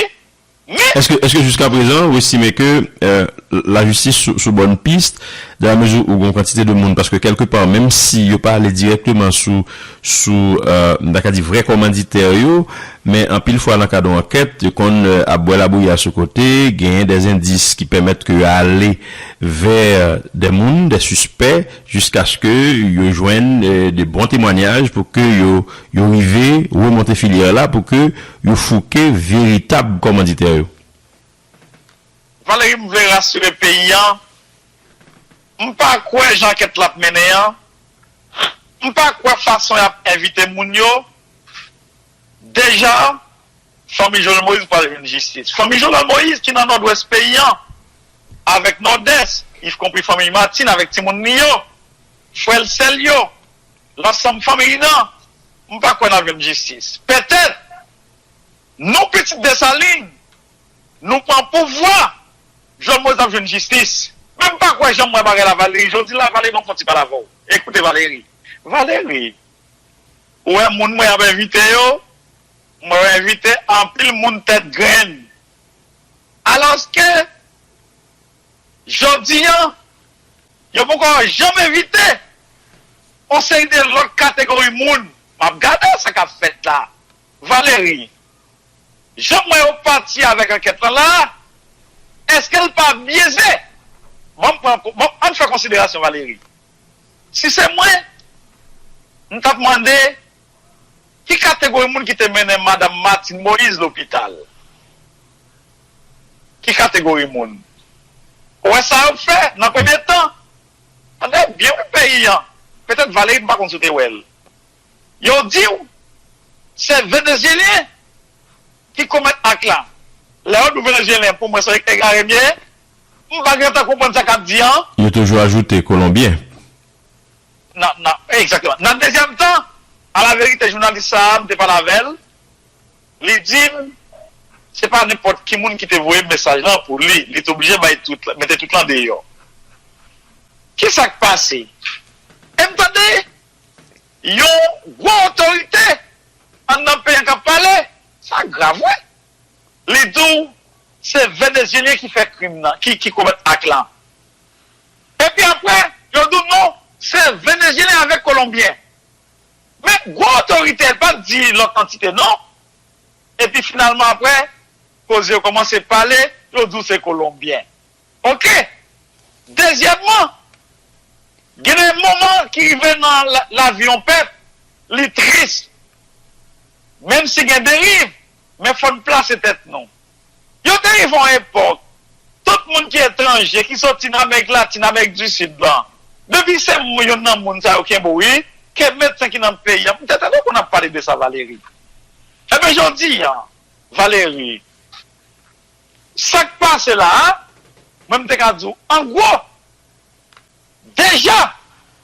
Men Èske, èske jiska prezan, ou estime ke, euh, lajistis sou, sou bòn pis, dans la mesure où gon kantite de moun, paske kèlke pa, menm si yo pa ale dirèkteman sou, sou, euh, m ta ka di vrè kòmanditè yo, men anpil fwa nan kad yon ankèt, yo konn, euh, ap bwè labouya sou kote, genyen dè endis ki pèmèt ke yo ale vè dè moun, dè sispè, jiskaske yo jwenn, euh, de bon temwanyaj pou ke yo, yo rive remonte filyè la, pou ke yo fouke veritab kòmanditè yo. Valéry, m vle rasire peyi an. M pa kwè jan ankèt la ap mennen an. M pa kwè fason y ap envite moun yo. Deja, fanmi Jovenel Moïse pral jwenn jistis. Fanmi Jovenel Moïse ki nan Nòdwès peyi an, avèk Nòdès, y konpri fanmi Martine avèk timoun li yo, frè l, sè l yo, lansanm fanmi li nan, m pa kwè n ap jwenn jistis. Petèt, nou pitit Desalin, nou pran pouvwa, Jovenel Moïse ap jwenn jistis. Men m pa kwè jan m wè bagay la, Valéry. Jodi la, Valéry, m ap fè yon ti pale avè w. Ekoute, Valéry. Valéry, ou wè moun mwen ap envite yo, mwen envite anpil moun tèt grenn. Alòske, jodi an, yo poko janm envite yon seri de lòt kategori moun. M ap gade sa k ap fèt la. Valéry, jan m wè yo pati avèk ankèt lan la, èske l pa byeze? Bon, m pran, bon, ann fè konsiderasyon, Valéry. Si se mwen, m t ap mande, ki kategori moun ki te mennen madanm Martine Moïse lopital? Ki kategori moun? Ou wè sa yo fè nan premye tan? Tande byen wi peyi an. Petèt Valéry, m pa konn si w te wè l. Yo di w se Venezyelyen ki komèt ak la. Lè yo di w Venezyelyen, pou mwen se egare m ye. M pa gentan konprann sa k ap di an. Yo toujou ajoute Kolonbyen. Nan, nan, egzakteman. Nan dezyèm tan, alaverite, jounalis sa a, m te pale avè l, li di m, se pa nenpòt ki moun ki te voye mesaj lan pou li. Li te oblije bay tout, mete tout lan deyò. Kisa k pase? E m tande yon gwo otorite anndan peyi an k ap pale, sa grav, wi. Li di w se Venezyelyen ki fè krim nan, ki, ki komèt ak lan. Epi apre, yo di w non, se Venezyelyen avèk Kolonbyen. Men gwo otorite, l pa t di lòt antite non. Epi finalman apre, koze yo kòmanse pale, yo di w se Kolonbyen. Oke? Dezyèmman, gen de moman ki rive nan la, lavi yon pèp, li tris. Menm si gen deriv, men fò n plase tèt nou. Yo te rive yon epòk, tout moun ki etranje, ki soti nan Amerik Latin, Amerik di Sid lan, depi se moun, youn nan moun sa yo kenbe w, wi, ke medsen ki nan peyi an, m te tande w konn ap pale de sa, Valéry. Ebyen, jodi an, Valéry, Sa k pase la a, mwen m te ka di w an gwo, deja,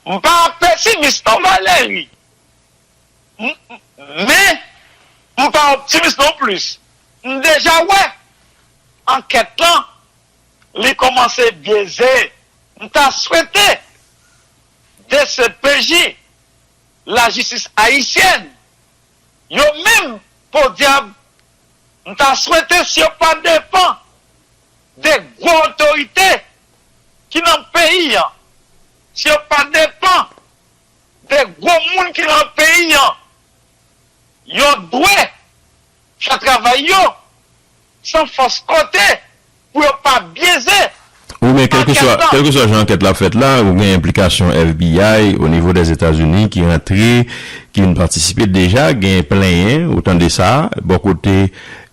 m pa pesimis non, Valérie. M- m- Men, m pa optimis non plis. M deja wè ankèt lan, li kòmanse byeze. M ta swete D C P J, lajistis ayisyèn, yo menm, podyab, m ta swete si yo pa depann de gwo otorite ki nan peyi an, si yo pa depann de gwo moun ki nan peyi an, yo dwe fè travay yo san fòs kote pou yo pa byeze. Wi, men kèlkeswa, kèlkeswa jan ankèt la ap fèt la, ou gen enplikasyon F B I o nivo dèzetazini ki rantre, ki vin patisipe deja, gen plenyen, ou tande sa, bò kote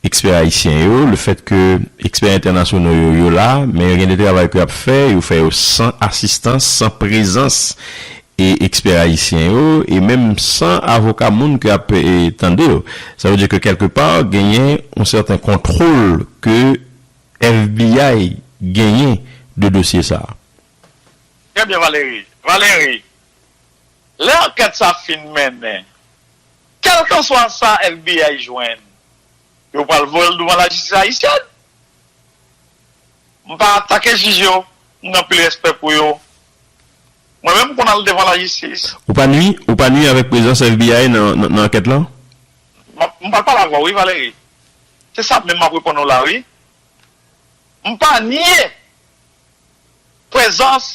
ekspè ayisyen yo, lefèt ke ekspè entènasyonal yo, yo la, men yo gen de travay ke y ap fè, yo fè yo san asistans, san prezans e ekspè ayisyen yo, e menm san avoka moun ke ap e, tande yo. Sa vle di ke kèlkepa, genyen yon sèten kontwòl ke F B I genyen de dosye sa a. Trè byen, Valérie. Valérie, lè ankèt sa fin mennen, kèlkanswa sa F B I jwenn, yo pral voye l douvan lajistis ayisyèn. M pa atake jij yo, m gen anpil respè pou yo. Mwen menm, m konn al devan lajistis. Ou pa nwi, ou pa nwi avèk prezans F B I nan, nan, nan ankèt lan? M ap- m pral pale avè w, wi, Valérie. Se sa menm m ap reponn ou la, wi. M pa nye prezans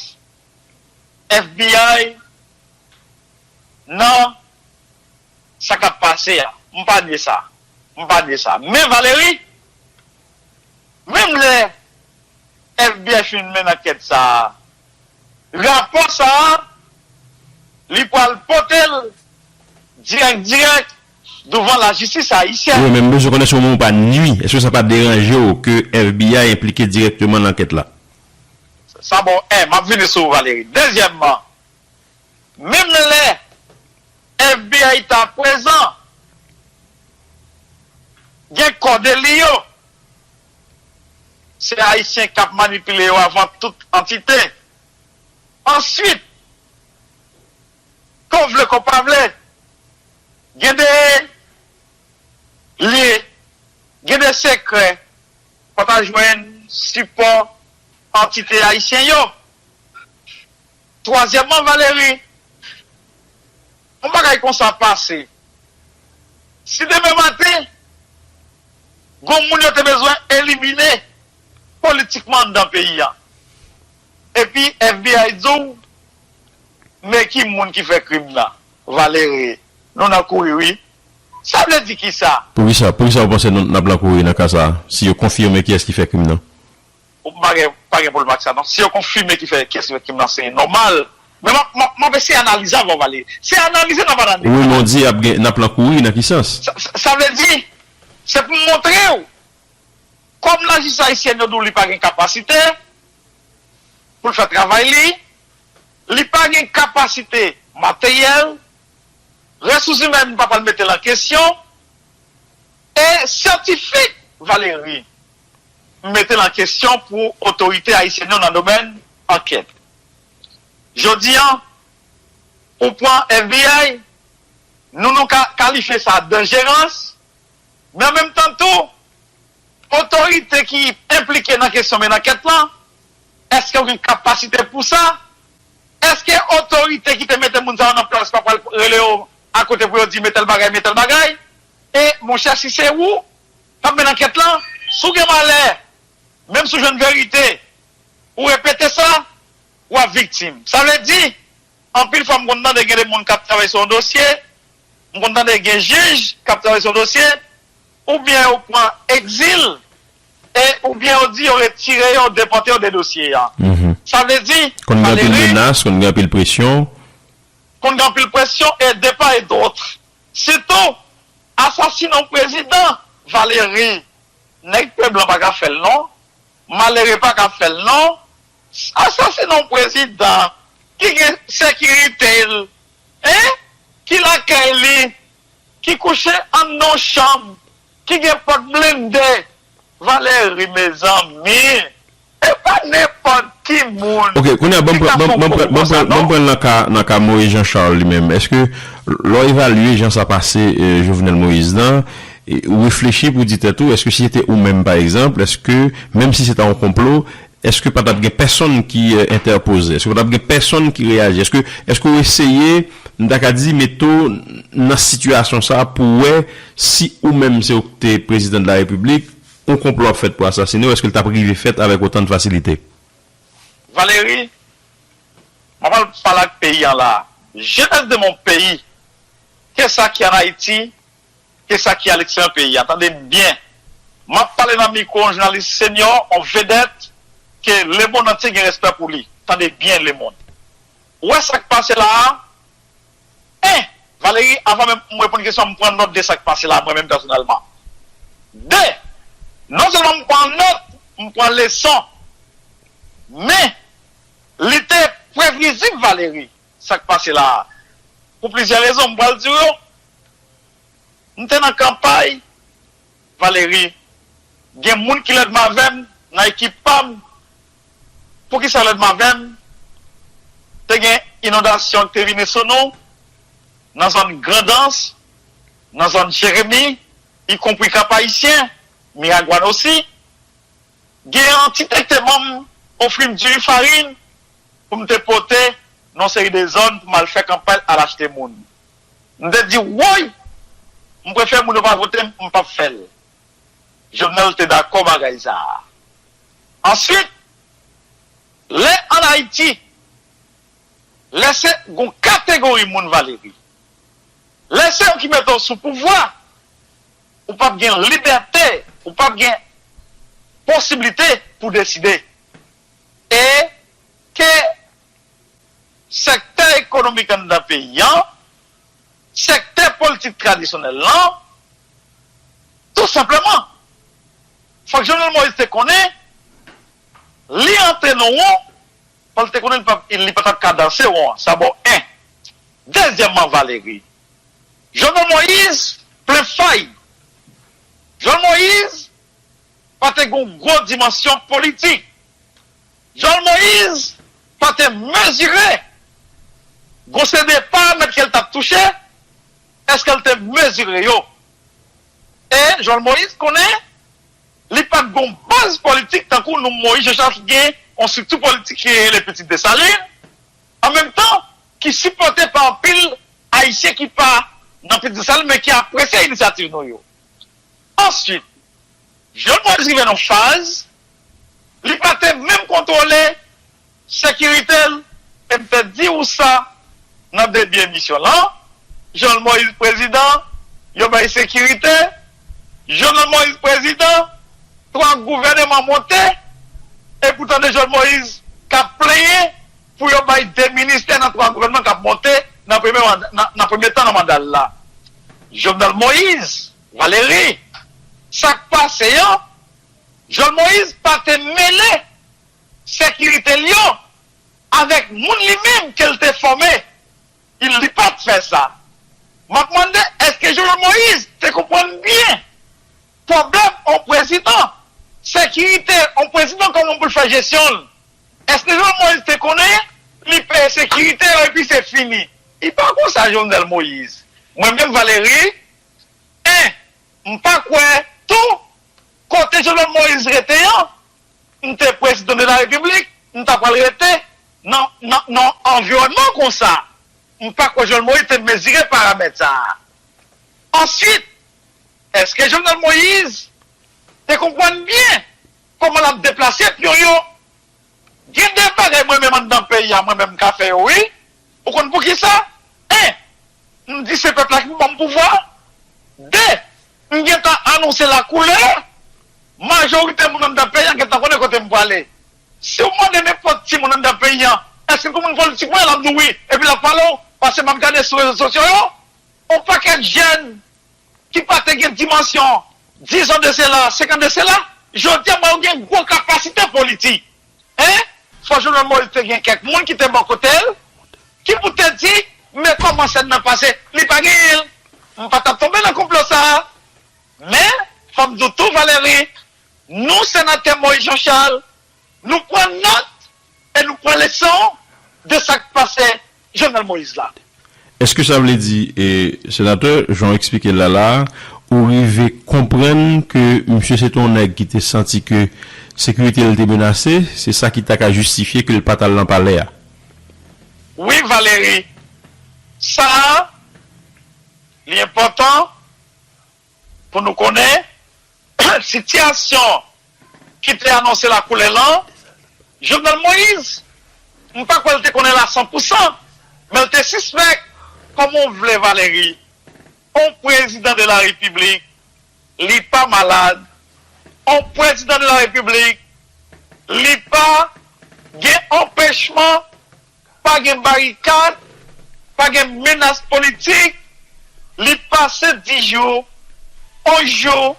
F B I nan sa k ap pase a. M pa nye sa. M pa nye sa. Men, Valérie, menm lè F B I fin mennen ankèt sa a, rapò sa a, li pral pote l dirèk, dirèk douvan lajistis ayisyèn. Wi, men m bezwen konnen si w menm ou pa nwi. Èske sa pa deranje w ke F B I enplike dirèkteman nan ankèt la? Sa bon, en, m ap vini sou ou, Valérie. Dezyèmman, menm lè F B I ta prezan, gen kò de li yo. Se Ayisyen k ap manipile yo avan tout antite. Answit, ke w vle, ke w pa vle, gen de lye, gen de sekrè, fò ta jwenn sipò antite ayisyen yo. Twazyèmman, Valérie, yon bagay konsa pase. Si demen maten, gon moun yo te bezwen elimine politikman anndan peyi a, epi F B I di w, men ki moun ki fè krim nan? Valérie, nou nan kouri, wi. Sa vle di kisa? Poukisa, poukisa w panse nou, n ap nan kouri nan ka sa a, si yo konfime kiyès ki fè krim nan? Ou pa gen, pa gen pwoblèm ak sa, non. Si yo konfime ki fè, kiyès ki fè krim nan, se nòmal. Men m ap, m ap, m ap eseye analize avè w, Valérie. Se analize n ap analize. Wi, men w di y ap gen, n ap nan kouri, nan ki sans? Sa, sa, sa vle di, se pou m montre w, kòm lajistis ayisyèn yo di w li pa gen kapasite pou l fè travay li, li pa gen kapasite materyèl, resous imèn pa pral mete l an kesyon, e syantifik, Valérie, mete l an kesyon pou otorite ayisyèn yo nan domèn ankèt. Jodi a, ou pran F B I, nou, nou ka kalifye sa danjerans, men an menm tan tou, otorite ki enplike nan kesyon mennen ankèt lan, èske yo gen kapasite pou sa? Èske otorite ki te mete moun sa yo nan plas pa pral rele yo akote pou yo di men tèl bagay, men tèl bagay? E, monchè, si se ou k ap mennen ankèt lan, si w gen malè, menm si w jwenn verite, ou repete sa, w ap viktim. Sa vle di, anpil fwa m konn tande gen de moun k ap travay sou yon dosye, m konn tande gen jij k ap travay sou yon dosye, oubyen yo pran egzil, e oubyen yo di yo retire yo, depòte yo de dosye a. Sa vle di, konn gen anpil menas, konn gen anpil presyon. Konn gen anpil presyon, e de part et d'autre. Sitou, asasinen yon prezidan, Valérie, nèg pè blan pa ka fè l non. Malere pa ka fè l non. Asasinen yon prezidan ki gen sekirite l, en, ki lakay li, ki kouche anndan yon chanm, ki gen pòt blende, Valéry, mezanmi, e pa nenpòt ki moun Ok, kounye a, ban m pran nan ka Moïse Jean Charles li menm. Èske lè w evalye jan sa pase Jovenel Moïse lan, ou reflechi pou di tèt ou, èske si se te ou menm pa egzanp, èske, menm si se ta yon konplo, èske pa t ap gen pèsonn ki entèpoze, èske pa t ap gen pèsonn ki reyaji, èske, èske w eseye, m ta ka di, mete w nan sitiyasyon sa pou w wè si ou menm se ou k te prezidan de la repiblik, yon konplo ap fèt pou asasine w, èske l t ap rive fèt avèk otan de fasilite? Valéry, m ap al pale ak peyi an la. Jeunesse de mon pays, ke sa ki an Ayiti, ke sa ki a leksteryan peyi a. Tande m byen. M ap pale nan mikwo yon jounalis senior, yon vedèt, ke lemonn antye gen respè pou li. Tande byen, lemonn. Ou wè sa k pase la a? En, Valéry, avan menm m reponn kesyon an, m pran nòt de sa k pase la a, mwen menm pèsonèlman. De, non sèlman m pran nòt, m pran leson. Men, li te previzib, Valéry, sa k pase la a. Pou plizyè rezon, m pral di w yo. M te nan kanpay, Valéry, gen moun ki lèd m avè m nan ekip pa m. Poukisa lèd m avè m? Te gen inondasyon ki te vini sou nou nan zòn Grandans, nan zòn Jeremi, ikonpri Kap Ayisyen, Miragwàn osi. Gen yon ti tèk te ban m ofri m diri farin pou m te pote nan yon seri de zòn pou m al fè kanpay al achte moun. M te di, woy, m prefere moun yo pa vote m, m p ap fè l. Jovenel te dakò bagay sa a. Answit, lè ann Ayiti, lè se gon kategori moun, Valéry, lè se yo ki mete w sou pouvwa, ou p ap gen libète, ou p ap gen posiblite pou deside. E ke sektè ekonomik anndan peyi an, sektè politik tradisyonèl lan, tou senpleman, fòk Jovenel Moïse te konnen, li antre nan won, fò l te konnen li pa t ap ka danse won an. Sa bò en. Dezyèmman, Valéry, Jovenel Moïse plen fay. Jovenel Moïse pa te gen yon gwo dimansyon politik. Jovenel Moïse pa te mezire gwo seri de paramèt ke l t ap touche, èske l te mezire yo? E Jovenel Moïse konnen li pa t gen yon baz politik tankou nou Moïse Jean Charles ki gen yon estrikti politik ki rele Pitit Desalin, an menm tan ki sipòte pa anpil Ayisyen ki pa nan Pitit Desalin men ki apresye inisyativ nou yo. Answit, Jovenel Moïse rive nan faz, li pa te menm kontwole sekirite l, e m te di w sa nan debi emisyon lan, Jovenel Moïse prezidan, yo bay sekirite, Jovenel Moïse prezidan, twa gouvèneman monte, epi w tande Jovenel Moïse k ap plenyen pou yo bay de ministè nan twa gouvènman k ap monte nan premye manda, nan, nan premye tan nan manda l la. Jovenel Moïse, Valéry, sa k pase an, Jovenel Moïse pa te mele sekirite l yo avèk moun li menm ke l te fòme. Li pa t fè sa. M ap mande, èske Jovenel Moïse te konprann byen pwoblèm yon prezidan, sekirite yon prezidan, kòman pou l fè jesyon l? Èske Jovenel Moïse te konnen li peye sekirite yo epi se fini? Li pa konsa, Jovenel Moïse. Mwen menm, Valéry, en, m pa kwè tou kote Jovenel Moïse rete an, m te prezidan de la repiblik, m ta pral rete nan, nan, nan anviwònman konsa. M pa kwè Jovenel Moïse te mezire paramèt sa a. Answit, èske Jovenel Moïse te konprann byen kòman l ap deplase pyon yo? Gen de bagay mwen menm anndan peyi a, mwen menm m ka fè yo wi. Ou konn poukisa? En, m di se pèp la ki pou ban m pouvwa. De, m gentan anonse lakoulè majorite moun anndan peyi a gentan konnen kote m prale. Si w mande nenpòt timoun anndan peyi a, èske l konprann politik mwen, l ap di w wi, epi l ap pale w, paske m ap gade sou rezo sosyo yo, yon pakèt jèn ki pa te gen dimansyon dizan de sela, senk an de sela, jodi a m wè yo gen gwo kapasite politik. En, fò Jovenel Moïse te gen kèk moun ki te bò kote l, ki pou te di, men kòman sèn nan pase, li pa genyen l. M pa t ap tonbe nan konplo sa a. Men, fò m di w tou, Valéry, Nou, senatè Moïse Jean Charles, nou pran nòt e nou pran leson de sa k pase Jovenel Moïse la. Èske sa vle di, e, senatè, jan w eksplike l la la, ou rive konprann ke misye se te yon nèg ki te santi ke sekirite l te menase, se sa ki ta ka jistifye ke l pa t al nan palè a? Wi, Valéry, sa a, li enpòtan pou nou konnen sitiyasyon ki te anonse lakoulè lan, Jovenel Moïse, m pa kwè l te konnen l a san pou san, men l te sispèk. Kòman w vle, Valéry, yon prezidan de la repiblik, li pa malad, yon prezidan de la repiblik, li pa gen anpèchman, pa gen barikad, pa gen menas politik, li pase dis jou, onz jou,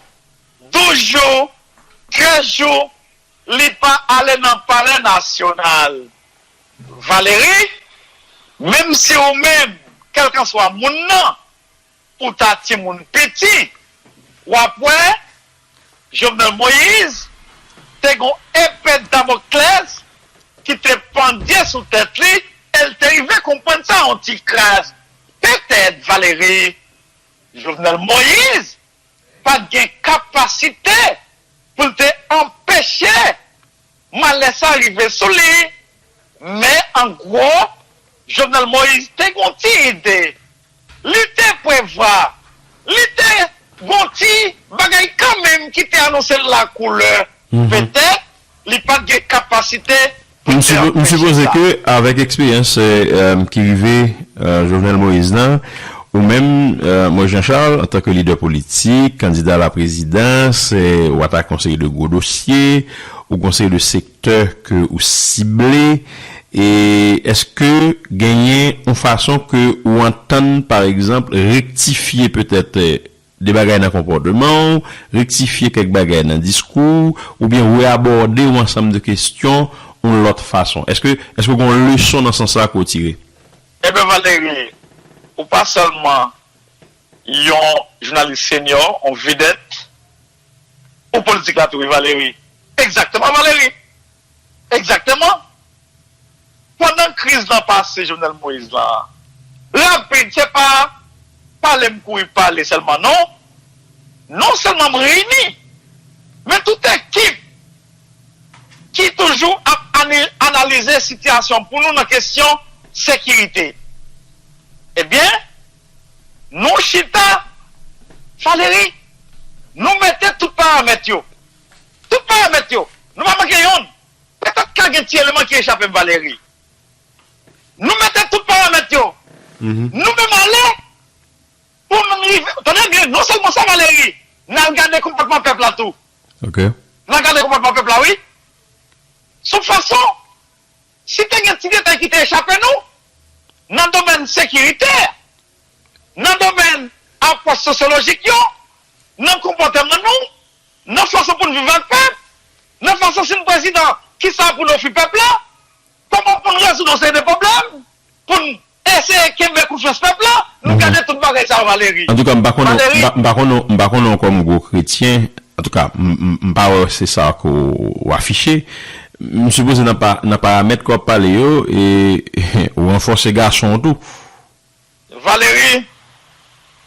douz jou, trèz jou, li pa ale nan Palè Nasyonal. Valéry, menm si ou menm, kèlkanswa moun nan, ou ta timoun piti, w ap wè Jovenel Moïse te gon epe Damoklès ki te pandye sou tèt li, e l te rive konprann sa yon ti kras. Petèt, Valéry, Jovenel Moïse pa t gen kapasite pou l te anpeche malè sa rive sou li. Men, an gwo, Jovenel Moïse te gon ti ide. Li te prevwa, li te gon ti bagay kanmenm ki te anonse l lakoulè. Petèt, li pa t gen kapasite pou l te anpeche sa. M sipoze ke, avèk eksperyans, eh, eh, ki rive, eh, Jovenel Moïse lan, ou menm, eh, Moïse Jean Charles, antanke lidè politik, kandida a la prezidans, eh, ou ata konseye de gwo dosye, ou konseye de sektè ke ou sible, e èske genyen yon fason ke ou antann, pa egzanp, rektifye petèt, eh, de bagay nan konpòteman w, rektifye kèk bagay nan diskou w, oubyen reabòde yon ansanm de kesyon yon lòt fason? Èske, èske gen yon leson nan sans la ke w tire? Ebyen, Valéry, ou pa sèlman yon jounalis senyò, yon vedèt, ou politik la tou, wi, Valéry. Egzakteman, Valéry. Egzakteman. Pandan kriz lan pase, Jovenel Moïse lan, rapid, se pa pale m kouri pale sèlman, non. Non sèlman m reyini, men tout ekip ki toujou ap ani-, analize sitiyasyon pou nou nan kesyon sekirite. Ebyen, nou chita, Valéry, nou mete tout paramèt yo. Tout paramèt yo. Nou pa manke yonn. Petèt ka gen ti eleman ki echape m, Valéry. Nou mete tout paramèt yo. Nou menm ale pou nou rive. Tande byen, non sèlman sa, Valéry, n al gade konpòtman pèp la tou. N al gade konpòtman pèp la, wi. Sou fason, si te gen ti detay ki te echape nou, nan domèn sekirite, nan domèn apwòch sosyolojik yo, nan konpòteman nou, nan fason pou n viv ak pèp, nan fason si n prezidan, kisa pou n ofri pèp la, kòman pou n rezoud yon seri de pwoblèm, pou n eseye kenbe konfyans pèp la, nou gade tout bagay sa yo, Valéry. Antouka, m pa konnen, m pa, m pa konnen, m pa konnen w kòm gwo kretyen. Antouka, m, m, m pa wè se sa ke w, w afiche. M sipoze nan pa, nan paramèt ke w ap pale yo, e ou ranfòse gason w tou. Valéry,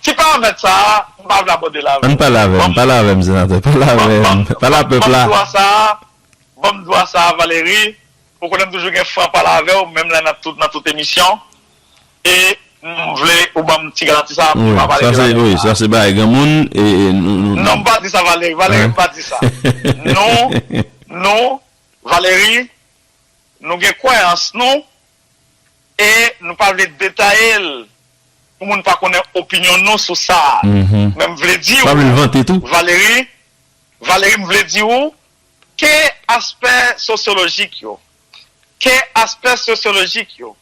ti paramèt sa a, m pa vle abòde l avè w. Ann pale avè m, pale avè m, senatè, pale avè m, pale a pèp la. Ban m dwa sa a, ban m dwa sa a, Valéry. Ou konnen m toujou gen fran pale avè w, menm lè nan tout, nan tout emisyon. E m vle ou ban m ti garanti sa a pou m pa pale de bagay sa. Wi, sa se bagay granmoun, e, e, nou, nou, non, m pa di sa, Valéry, Valéry, m pa di sa. Nou, nou, Valéry, nou gen kwayans nou, e nou pa vle detaye l pou moun pa konnen opinyon nou sou sa a. Men m vle di w, Valéry, Valéry, m vle di w, ke aspè sosyolojik yo, ke aspè sosyolojik yo,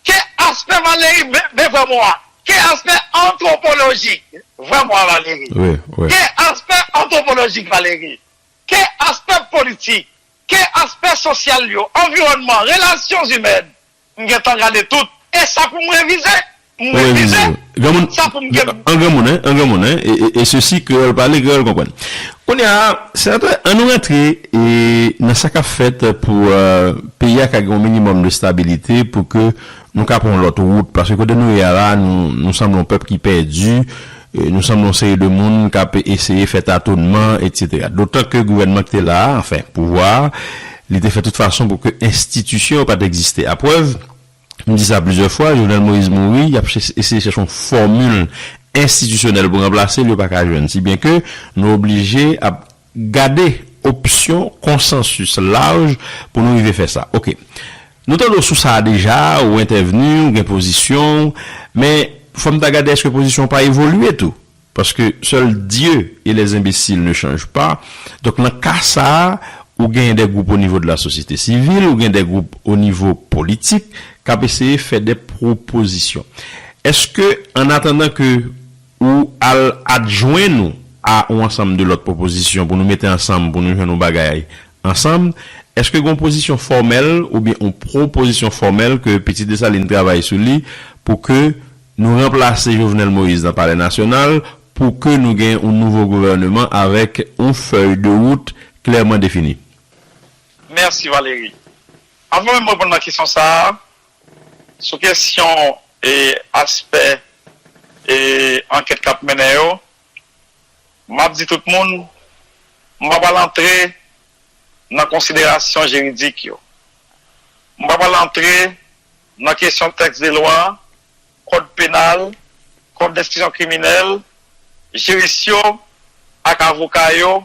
ke aspè, Valéry, men, men vrè mo a, ke aspè antwopolojik, vrè mo a, Valéry, ke aspè antwopolojik, Valéry, ke aspè politik, ke aspè sosyal yo, anviwònman, relasyon imèn, m gentan gade tout. E sa pou m revize. m revize sa pou m gen. An granmoun, en, an granmoun, en, e, e, e sesi kreyòl pale, kreyòl konprann. Kounye a, senatè, an nou rantre e, nan sa k ap fèt pou euh, peyi a ka gen yon minimòm de stabilite pou ke nou ka pran yon lòt wout. Paske kote nou ye a la, nou, nou sanble yon pèp ki pèdi, e, nou sanble yon seri de moun k ap eseye fè tatonman, etsetera. Dotan ke gouvènman ki te la a, anfen, pouvwa a, li te fè tout fason pou ke enstitisyon yo pa t egziste. Aprèv, m di sa plizyè fwa, Jovenel Moïse mouri, y ap chèche, eseye chèche yon fòmil enstitisyonèl pou ranplase l, yo pa ka jwenn. Si byen ke nou oblije ap gade opsyon konsansis laj pou nou rive fè sa. Oke. Nou tande w sou sa a deja, ou entèvni, ou gen pozisyon w, men fò m ta gade èske pozisyon w pa evolye tou. Paske seul Dieu et les imbéciles ne changent pas. Donk, nan ka sa a, ou gen de gwoup o nivo de la sosyete sivil, ou gen de gwoup o nivo politik k ap eseye fè de pwopozisyon. Èske, an atandan ke ou al adjwenn ou a yon ansanm de lòt pwopozisyon pou nou mete ansanm, pou nou jwenn yon bagay ansanm, èske gen yon pozisyon fòmèl oubyen yon pwopozisyon fòmèl ke Pitit Desalin travay sou li pou ke nou ranplase Jovenel Moïse nan Palè Nasyonal, pou ke nou gen yon nouvo gouvèneman avèk yon fèy de wout klèman defini? Mèsi, Valéry. Anvan menm reponn nan kesyon sa a, sou kesyon e aspè e ankèt k ap mennen yo, m ap di tout moun, m pa pral antre nan konsiderasyon jiridik yo. M pa pral antre nan kesyon tèks de lwa, kòd penal, kòd enstriksyon kriminèl, jiris yo ak avoka yo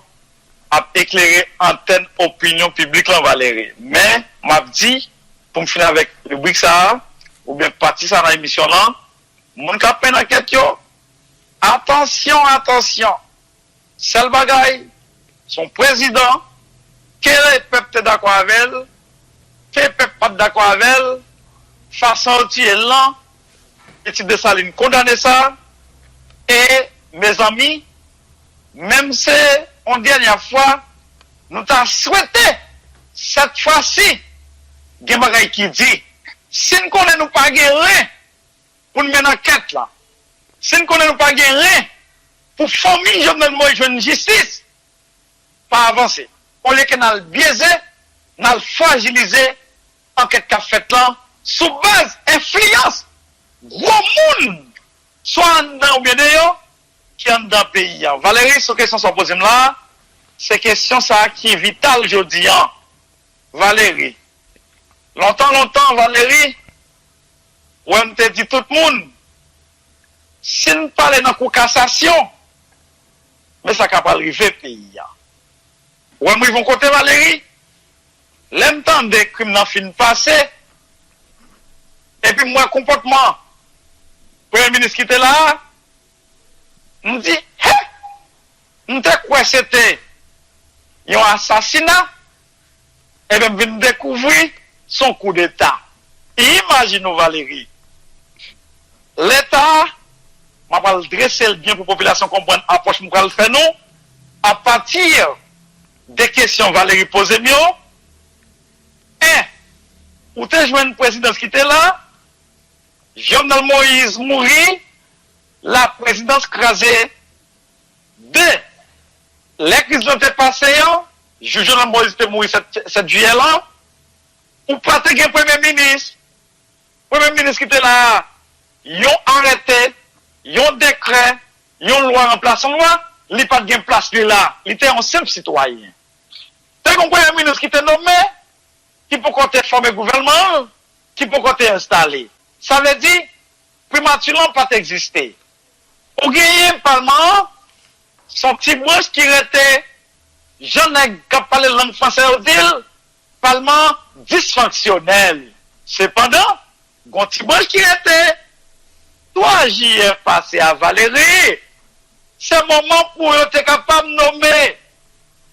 ap eklere antèn opinyon piblik lan, Valéry. Men, m ap di, pou m fini avèk ribrik sa a, oubyen pati sa a nan emisyon lan, moun k ap mennen ankèt yo, atansyon, atansyon! Sèl bagay, se yon prezidan, ke pèp te dakò avè l, ke pèp pa t dakò avè l, fason yo tiye l lan, Pitit Desalin kondane sa, e, mezanmi, menm se yon dènyè fwa, nou ta swete, sèt fwa si, gen bagay ki di. Si n konnen nou pa gen ren pou n mennen ankèt la, si n konnen nou pa gen ren pou fanmi Jovenel Moïse jwenn jistis, pa avanse. Olye ke n al byeze, n al frajilize ankèt k ap fèt lan sou baz enfliyans gwo moun, swa anndan oubyen deyò, ki anndan peyi a. Valéry, sou kesyon sa w poze m la a, se kesyon sa a ki vital jodi a. Valéry. Lontan, lontan, Valéry, wè m te di tout moun, si n pale nan kou kasasyon, men sa ka pral rive peyi a. Wè m rive yon kote, Valéry, lè m tande krim nan fin pase, epi m wè konpòtman premye minis ki te la a, m di, hè! M te kwè se te yon asasina, ebyen m vin dekouvri se yon koudeta. Imajine w, Valéry. Leta a, m ap al drese l byen pou popilasyon konprann apwòch m pral fè nou, apati de kesyon Valéry poze m yo. En, ou te jwenn prezidans ki te la, Jovenel Moïse mouri, la prezidans kraze. De, lè kriz lan te pase an, jou Jovenel Moïse te mouri sèt, sèt jiyè lan, ou pa te gen premye minis. Premye minis ki te la a, yon arete, yon dekrè, yon lwa ranplase yon lwa, li pa t gen plas li la. Li te yon senp sitwayen. Te gen premye minis ki te nome, ki poko te fòme gouvènman an, ki poko te enstale. Sa vle di, primati lan pa t egziste. Ou genyen palman an, se yon ti branch ki rete, jan nèg k ap pale lang franse yo di l, palman an disfonksyonèl. Sepandan, gen yon ti branch ki rete. Twa jiyè pase a, Valéry, se moman pou yo te kapab nome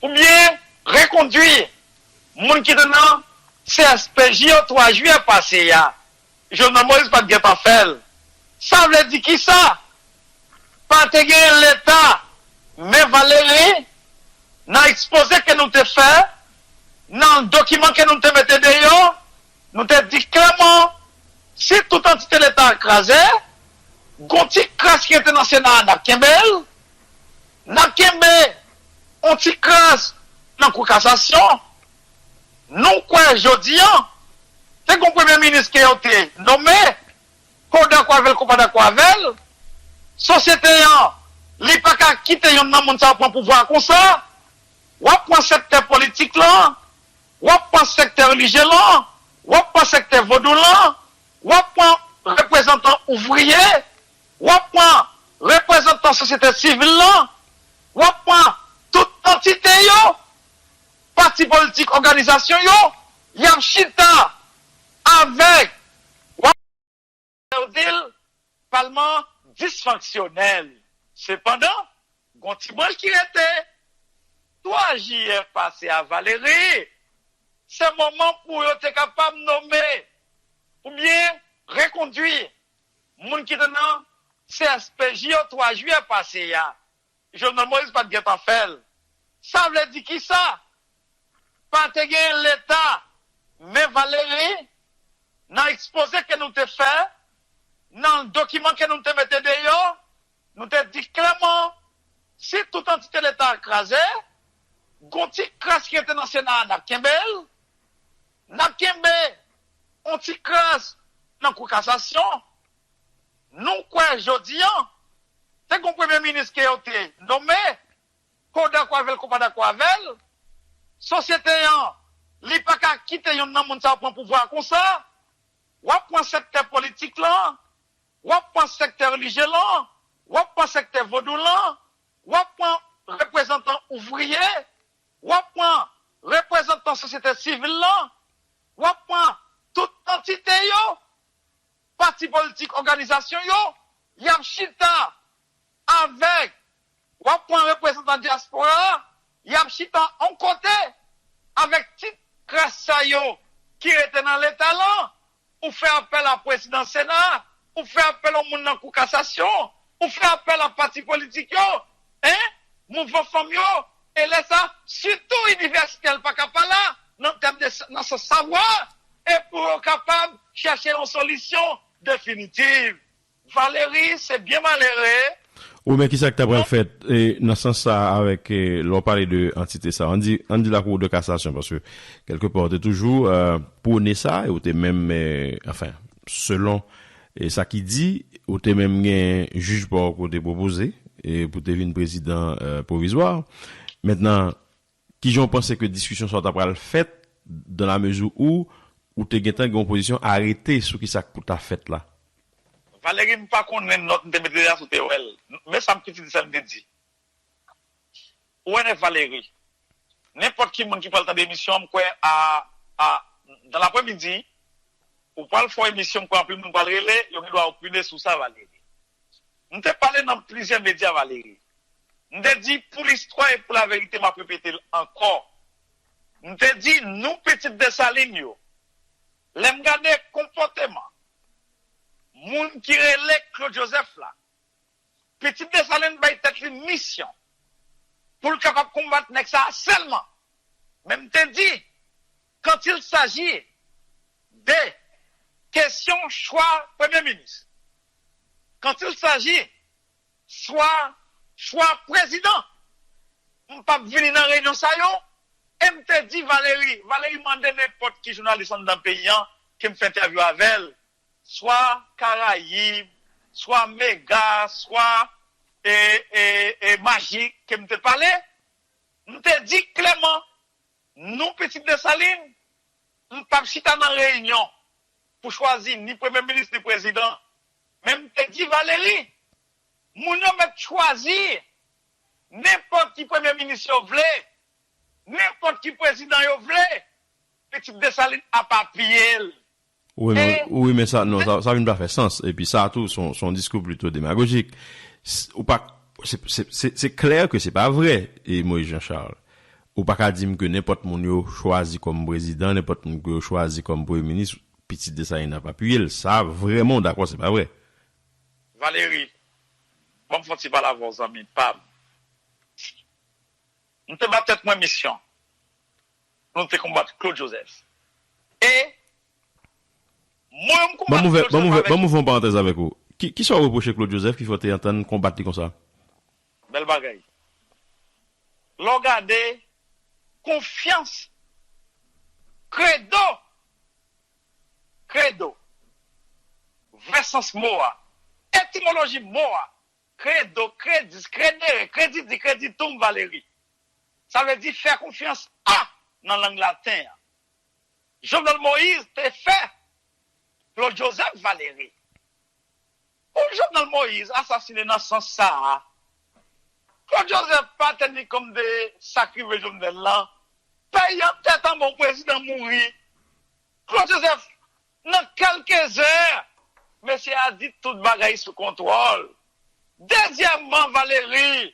oubyen rekondui moun ki te nan C S P J yo twa jiyè pase a. Jovenel Moïse pa t gen pa fè l. Sa vle di kisa? Pa te gen Leta. Men Valéry, nan ekspoze ke nou te fè, nan dokiman ke nou te mete deyò, nou te di klèman, si tout antite Leta a kraze, Gon ti kras ki rete nan Sena a, n ap kenbe l. N ap kenbe on ti kras nan Kou Kasasyon. Nou kwè jodi an, te gon premye minis ke yo te nonmen, ke w dakò avè l, ke w pa dakò avè l, sosyete an, li pa ka kite yonn nan moun sa yo pran pouvwa a konsa. W ap pran sektè politik lan, w ap pran sektè relijye lan, w ap pran sektè vodou lan, w ap pran reprezantan ouvriye, w ap pran reprezantan sosyete sivil lan, w ap pran tout antite yo, pati politik, òganizasyon yo, y ap chita avèk, w ap yo di l, palman disfonksyonèl. Sepandan, gon ti branch ki rete. Twa jiyè pase a, Valéry, se moman pou yo te kapab nonmen oubyen rekondwi moun ki te nan C S P J yo twa jiyè pase a. Jovenel Moïse pa t gentan fè l. Sa vle di kisa? Pa te gen Leta, men Valéry, nan ekspoze ke nou te fè, nan dokiman ke nou te mete deyò, nou te di klèman, si tout antite Leta a kraze, gon ti kras ki rete nan Sena a, n ap kenbe l, n ap kenbe on ti kras nan Kou Kasasyon. Nou kwè jodi an, te gon premye minis ke yo te nonmen, ke w dakò avè l, ke w pa dakò avè l, sosyete an, li pa ka kite yonn nan moun sa yo pran pouvwa a konsa. W ap pran sektè politik lan, w ap pran sektè relijye lan, w ap pran sektè vodou lan, w ap pran reprezantan ouvriye, w ap pran reprezantan sosyete sivil lan, w ap pran tout antite yo, pati politik, òganizasyon yo, y ap chita avèk, w ap pran reprezantan dyaspora a, y ap chita yon kote avèk ti kras sa yo ki rete nan Leta lan, ou fè apèl a prezidan Sena, ou fè apèl yon moun nan Kou Kasasyon, ou fè apèl a pati politik yo, en, mouvman fanm yo, e lè sa, sitou inivèsitè l pa ka pa la, nan tèm de, nan sans savwa, e pou yo kapab chèche yon solisyon definitiv. Valéry, se byen malere. Wi, men kisa k ta pral fèt, e, nan sans sa, avèk, e, lè w pale de antite sa, ann di, ann di Lakou de Kasasyon, paske kèlke pa w te toujou, e, pwone sa, e w te menm, e, anfen, selon, e, sa ki di, ou te menm gen jij pa w ke w te pwopoze, e, pou te vin prezidan, e, pwovizwa. Mentnan, kijan w panse ke diskisyon sa yo ta pral fèt, dans la mesure où ou te gentan gen yon pozisyon arete sou kisa k pou ta fèt la? Valéry, m pa konnen nòt m te mete la, si w te wè l. Men sa m piti di, sa m te di. Ou wè nèg Valéry, nenpòt ki moun ki pral tande emisyon an, m kwè a, a, dans l'après-midi, ou pral fè yon emisyon, m kwè anpil moun pral rele, yo gen dwa opine sou sa, Valéry. M te pale nan plizyè medya, Valéry. M te di, pou listwa e pou laverite, m ap repete l ankò. M te di, nou pitit Desalin yo, lè m gade konpòteman moun ki rele Claude Joseph la, pitit Desalin bay tèt li misyon pou l kapab konbat nèg sa a sèlman. Men m te di, quand il s'agit de kesyon chwa premye minis, quand il s'agit chwa, chwa prezidan, m p ap vini nan reyinyon sa yo. E m te di Valéry, Valéry mande nenpòt ki jounalis anndan peyi an ke m fè entèvyou avè l, swa Karayib, swa Mega, swa, e, e, e, Majik ke m te pale, m te di klèman, nou pitit Desalin, m p ap chita nan reyinyon pou chwazi ni premye minis ni prezidan. Men m te di Valéry, moun yo mèt chwazi nenpòt ki premye minis yo vle, nenpòt ki prezidan yo vle, pitit Desalin ap apiye l. Wi, men, e, wi, men sa, non, sa, sa vin pa fè sans. Epi sa tou, se yon, se yon diskou plito demagojik. S-, ou pa, se, se, se, se klè ke se pa vre, e Moïse Jean Charles. Ou pa ka di m ke nenpòt moun yo chwazi kòm prezidan, nenpòt moun ke yo chwazi kòm premye minis, pitit Desalin ap apiye l. Sa, vrèman, w dakò, se pa vre. Valéry, ban m fè yon ti pale avè w, zanmi pa m. M te ba tèt mwen misyon pou nou te konbat Claude Joseph. E mwen menm, m konbat Claude Joseph avèk... Ban m ouvè yon parantèz avèk ou. Ki, ki sa w repwoche Claude Joseph ki fè w te antann konbat li konsa? Bèl bagay. Lè w gade, konfyans, kredo, kredo, vrè sans mo a, etimoloji mo a, kredo, kredis, kredere, kredidi, kreditum, Valéry. Sa vle di fè konfyans a nan lang laten an. Jovenel Moïse te fè Claude Joseph Valéry. Pou Jovenel Moïse asasinen nan sans sa a, Claude Joseph pa te ni kòm de sa k rive Jovenel lan. Peyi an tèt anba yon prezidan mouri. Claude Joseph, nan kèlke zè, mesye a di tout bagay sou kontwòl. Dezyèmman, Valéry,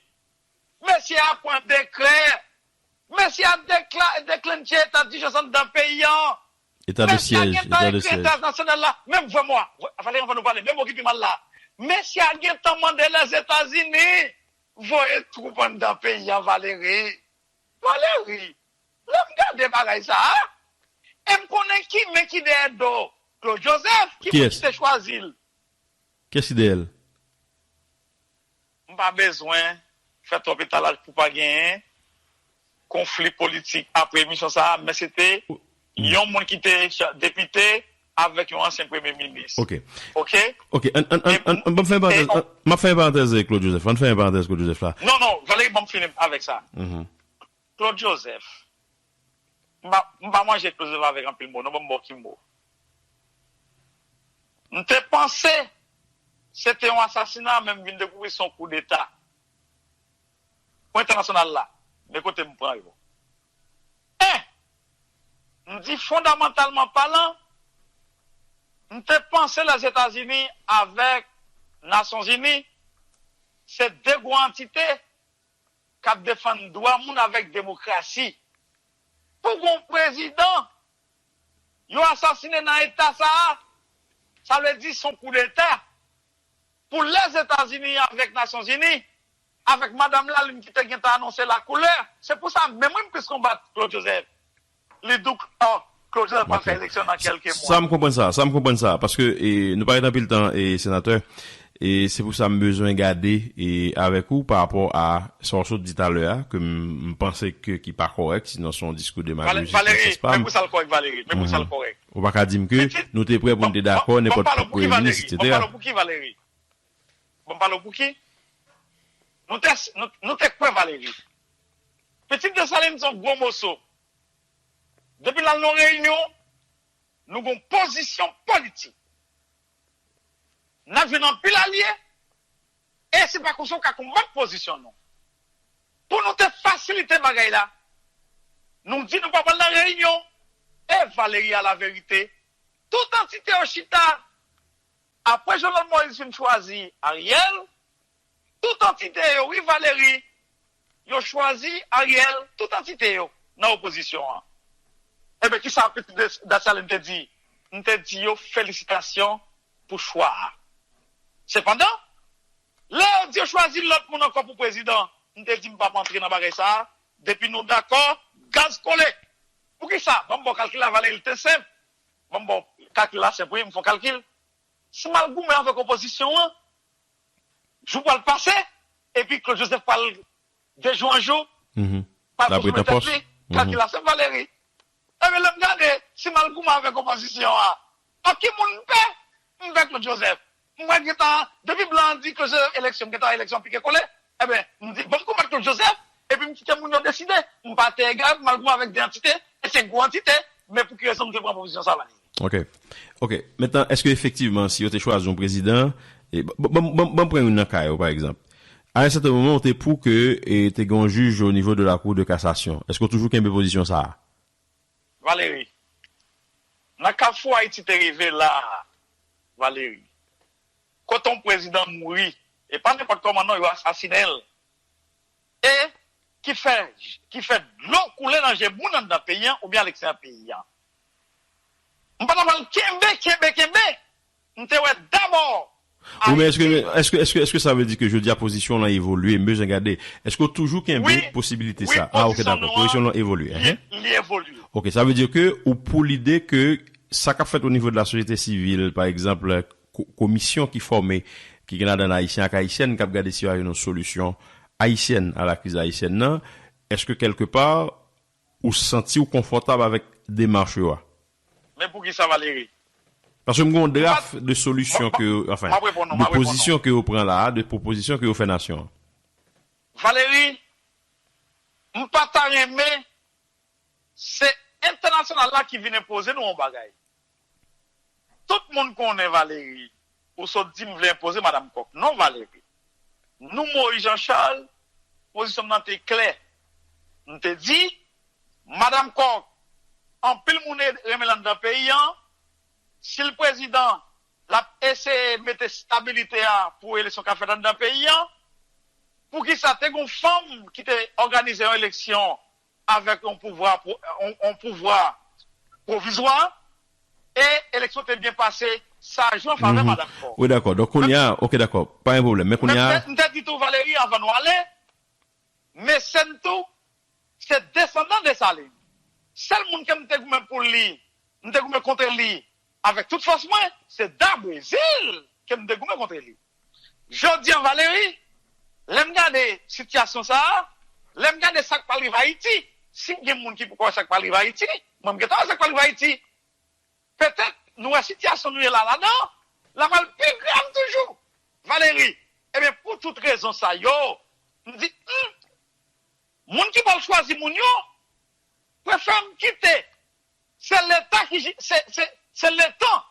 mesye a pran dekrè. Mesye a dekla-, deklentche eta dijans anndan peyi an. Eta de syèj, eta de syèj. Mesye a gentan ekri entènasyonal la. Menm vwè mwa, vwè, fale anvan nou pale, menm mo ki pi mal la. Mesye a gentan mande Lèzetazini voye twoup anndan peyi an, Valéry. Valéry, lè m gade bagay sa a, e m konnen ki men ki dèyè do Claude Joseph, ki moun ki te chwazi l. Kiyès ki dèyè l? M pa bezwen fè twòp etalaj pou pa genyen konfli politik apre emisyon sa a, men se te yon moun ki te cha-, depite avèk yon ansyen premye minis. Ok. Ok? Ok, an, an, an, an, ban m fè yon parantèz, an, m ap fè yon parantèz, Claude Joseph. An fè yon parantèz, Claude Joseph la. Non, non, Valéry, ban m fini avèk sa. Claude Joseph, m pa, m pa manje Claude Joseph avèk anpil mo, non, ban m ba w ki mo. M te panse se te yon asasina, men m vin dekouvri se yon koudeta. Pou entènasyonal la, men kote m pran yo. En, m di fondamantalman palan, m te panse Lèzetazini avèk Nasyonzini se de gwo antite k ap defann dwa moun avèk demokrasi. Pou gon prezidan, yo asasinen nan eta sa a, sa vle di se yon koudeta. Pou Lèzetazini avèk Nasyonzini, avèk Madanm Lalin ki te gentan anonse lakoulè, se pou sa menm wi m plis konbat Claude Joseph. Li di w, oh, Claude Joseph pral fè eleksyon nan kèlke mwa. Sa m konprann sa, sa m konprann sa, paske, e, nou pa ret anpil tan, e, senatè, e se pou sa m bezwen gade, e, avèk ou pa rapò a sa w sot di talè a, ke m, m panse ke ki pa kòrèk, sinon se yon diskou demagoji, Valéry, men pou sa l kòrèk, Valéry, men pou sa l kòrèk. Ou pa ka di m ke nou te prè pou n te dakò nenpòt premye minis, etsetera. Ban m pale w pou ki, Valéry? Ban m pale w pou ki? Nou te, nou, nou te kwè Valéry. Pitit Desalin se yon gwo moso. Depi l al nan reyinyon, nou gon pozisyon politik. N ap jwenn anpil alye, e se pa konsa w ka konbat pozisyon nou. Pou nou te fasilite bagay la, nou di nou pa pral nan reyinyon, e Valéry a la verite, tout antite yo chita, apre Jovenel Moïse fin chwazi Ariel, tout antite yo, wi Valéry, yo chwazi Ariel, tout antite yo nan opozisyon an. Ebyen, kisa Pitit Desalin te di? M te di yo felisitasyon pou chwa a. Sepandan, lè yo di yo chwazi lòt moun ankò pou prezidan, m te di m p ap antre nan bagay sa a, depi nou dakò, gaz kole. Poukisa? Ban m ba w kalkil la, Valéry, l te senp. Ban m ba w kalkil la, senp wi, m fè yon kalkil. Si m al goumen avèk opozisyon an, jou pral pase, epi Claude Joseph pral de jou an jou, pral konsome tèt li, kalkil la senp, Valéry. Ebyen, lè m gade, si m al goumen avèk opozisyon an, ak ki moun m pè? M pè Claude Joseph. M wè gentan, depi blan an di Claude Joseph eleksyon, m gentan eleksyon pike kole. Ebyen, m di, ban m konbat Claude Joseph, epi m kite moun yo deside. M pa te egal pou m al goumen avèk de antite, e se gwo antite, men pou ki rezon m te pran pozisyon sa, Valéry? Ok. Ok. Mentnan, èske efektivman, si yo te chwazi yon prezidan, e, ban, ban, ban, ban m pran youn nan ka yo, pa egzanp. A yon sèten moman, w te pou ke, e, te gen yon jij o nivo de la Cour de cassation. Èske w toujou kenbe pozisyon sa a? Valéry, nan kafou Ayiti te rive la a, Valéry, kote yon prezidan mouri, e pa nenpòt kòman non, yo asasinen l, e ki fè, ki fè dlo koule nan je moun anndan peyi an oubyen aleksteryè peyi an. M pa t ap pral kenbe, kenbe, kenbe. M te wè dabò Wi, men èske, Ayiti. Èske, èske, èske sa vle di ke jodi a pozisyon w lan evolye? M bezwen gade. Èske w toujou kenbe posibilite sa? Wi, wi, pozisyon nou an, pozisyon w lan evolye, li, li evolye. Ok, sa vle di ke ou pou lide ke sa k ap fèt o nivo de la sosyete sivil, pa egzanp, komisyon ki fòme, ki gen ladan Ayisyen ak Ayisyèn k ap gade si y a yon solisyon ayisyèn a lakriz ayisyèn nan, èske kèlkepa ou santi w konfòtab avèk demach yo a? Men poukisa, Valéry? Paske m gen yon draf de solisyon ke yo, anfen, de pozisyon ke yo pran la a, de pwopozisyon ke yo fè nasyon an. Valéry, m pa ta renmen se entènasyonal la ki vin enpoze nou yon bagay. Tout moun konnen Valéry, ou sot di m vle enpoze Madanm Kòk. Non, Valéry. Nou, Moïse Jean Charles, pozisyon m nan te klè. M te di, Madanm Kòk, anpil moun renmen l anndan peyi an. Si l prezidan, l ap eseye mete stabilite a pou eleksyon ka fèt anndan peyi an. Poukisa te gen yon fanm ki te òganize yon eleksyon avèk yon pouvwa, yon pouvwa pwovizwa, e eleksyon te byen pase, sa jwe an favè Madanm Faure. Wi, dakò. Donk, kounye a, oke, dakò. Pa gen pwoblèm. Men kounye a. M te di tou, Valéry, anvan nou ale, Mecène tou, se desandan Desalin. Sèl moun ke m te goumen pou li, m te goumen kont li avèk tout fòs mwen, se Da Brésil ke m te goumen kont li. Jodi an, Valéry, lè m gade sitiyasyon sa a, lè m gade sa k pral rive Ayiti, si gen moun ki poko wè sa k pral rive Ayiti, mwen m gentan wè sa k pral rive Ayiti. Petèt nou wè sitiyasyon nou ye la ladan, l a pral pi grav toujou. Valéry, ebyen pou tout rezon sa yo, m di, hmm, moun ki pral chwazi moun yo, prefere m kite. Se Leta ki, se, se, se Letan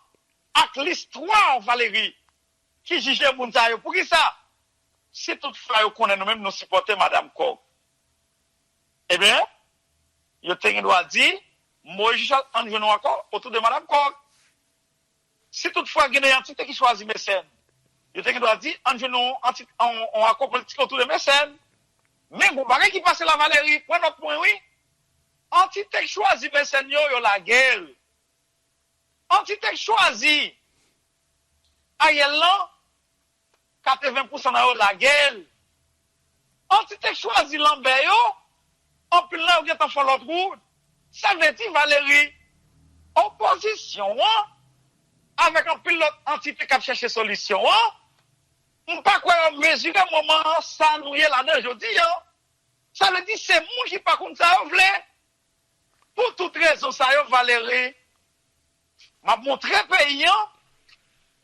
ak listwa, Valéry, ki jije moun sa yo. Poukisa? Si toutfwa yo konnen nou menm nou sipòte Madanm Kòk, ebyen, yo te gen dwa di, Moïse Jean Charles, ann jwenn yon akò otou de Madanm Kòk. Si toutfwa gen de antite ki chwazi Mecène, yo te gen dwa di, ann jwenn yon, yon akò politik otou de Mecène. Men gon bagay ki pase la, Valéry, pran nòt mwen, wi. Antite k chwazi Mecène yo, yo lage l. Antite k chwazi Ariel lan, katreven pousan nan yo lage l. Antite k chwazi Lambert yo, anpil nan yo gentan fè lòt wout. Sa vle di, Valéry, opozisyon an, avèk anpil lòt antite k ap chèche solisyon an, m pa kwè yo mezire moman sa nou ye ladan jodi an. Sa vle di, se moun ki pa konn sa yo vle. Pou tout rezon sa yo, Valéry, m ap montre peyi an,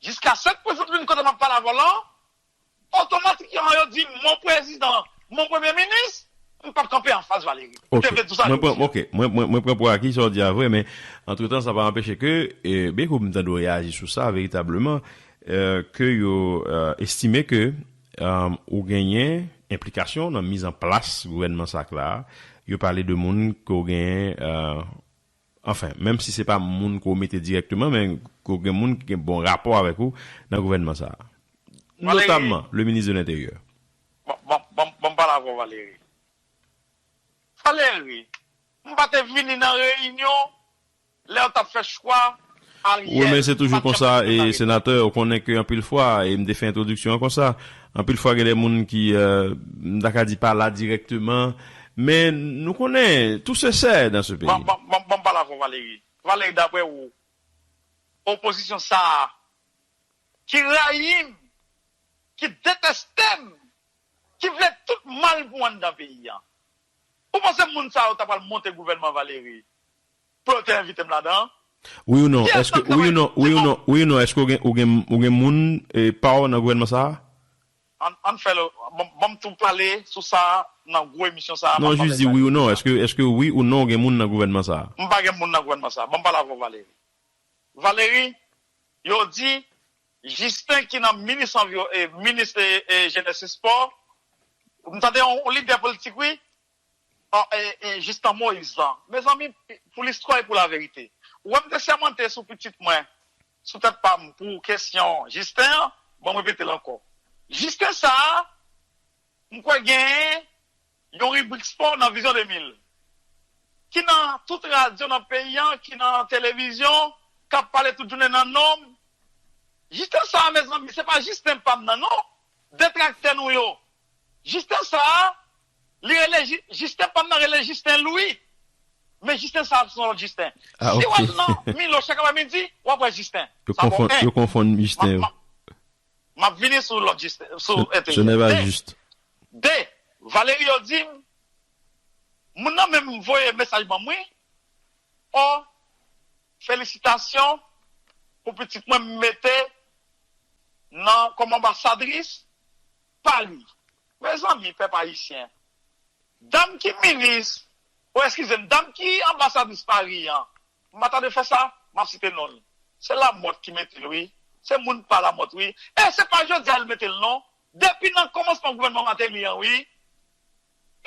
jiskaske pou jouk vin kote m ap pale avè w lan, otomatikman yo di, mon prezidan, mon premye minis, m p ap kanpe anfas Valéry. M te vle di w sa jodi an. Ok, mwen pran pou aki sa w di a vre, men antretan, sa pa anpeche ke, e, byen ke m tande w reyaji sou sa, veritableman, e, ke yo, e, estime ke, e, ou genyen enplikasyon nan mizanplas gouvènman sa k la a. Yo pale de moun ke w genyen, e, anfen, menm si se pa moun ke w mete dirèkteman, men ke w gen moun ki gen bon rapò avèk ou nan gouvènman sa a. Notamman, le ministre de l'Intérieur. Bon, bon, bon, bon, pale avè w, Valéry. Valéry, m pa te vini nan reyinyon lè yo t ap fè chwa Ariel. Wi, men se toujou konsa, e senatè, ou konnen ke anpil fwa, e m te fè entwodiksyon an konsa, anpil fwa gen de moun ki, e, m ta ka di pa la dirèkteman, men nou konnen, tout se sè dans ce pays. Bon, bon, bon, bon, pale avè w, Valéry. Valéry, daprè ou, opozisyon sa a, ki rayi m, ki detèste m, ki vle tout mal pou anndan peyi an. Ou panse moun sa yo ta pral monte gouvènman Valéry pou yo te envite m ladan? Wi ou non? Èske, wi ou non, wi ou non, wi ou non, èske ou gen, ou gen, ou gen moun, e, pa w nan gouvènman sa a? Ann, ann fè l, ban m tou pale sou sa nan gwo emisyon sa a. Non, jis di wi ou non. Èske, èske wi ou non ou gen moun nan gouvènman sa a? M pa gen moun nan gouvènman sa a. Ban m pale avè w, Valéry. Valéry, yo di Jisten ki nan minis anviwo, e, minis, e, e, jenès e spò, m tande yon, yon lidè politik, wi, e, e, Jisten Moïse lan. Mezanmi, pou listwa e pou laverite. Ou wè m te sèmante sou pitit mwen, sou tèt pa m, pou kesyon Jisten an, ban m repete l ankò. Jisten sa a, m kwè genyen yon ribrik spò nan Vizyon de mil, ki nan tout radyo nan peyi an, ki nan televizyon, k ap pale tout jounen nan non m. Jisten sa a, mezanmi, se pa Jisten pa m nan non, detraktè nou yo. Jisten sa a, li rele Ji-, Jisten pa m nan rele Jisten Lwi. Men Jisten sa a se yon lòt Jisten. Si w al nan Milo chak aprèmidi, w ap wè Jisten. Sa bon. Yo konfonn Jisten yo. M ap vini sou lòt Jisten, sou enteryè. Ce n'est pas juste. De, Valery yo di m, moun nan menm voye mesaj ban mwen, wi. O, felisitasyon pou pitit mwen m mete nan kòm anbasadris Pari. Mezanmi, pèp ayisyen, dam ki minis, o eskize m, dam ki anbasadris Pari an, m pa ta dwe fè sa, m ap site non l. Se Lamòt ki mete l, wi. Se moun pa Lamòt, wi. E se pa jodi a l mete l, non. Depi nan kòmansman gouvènman Martelly an, wi.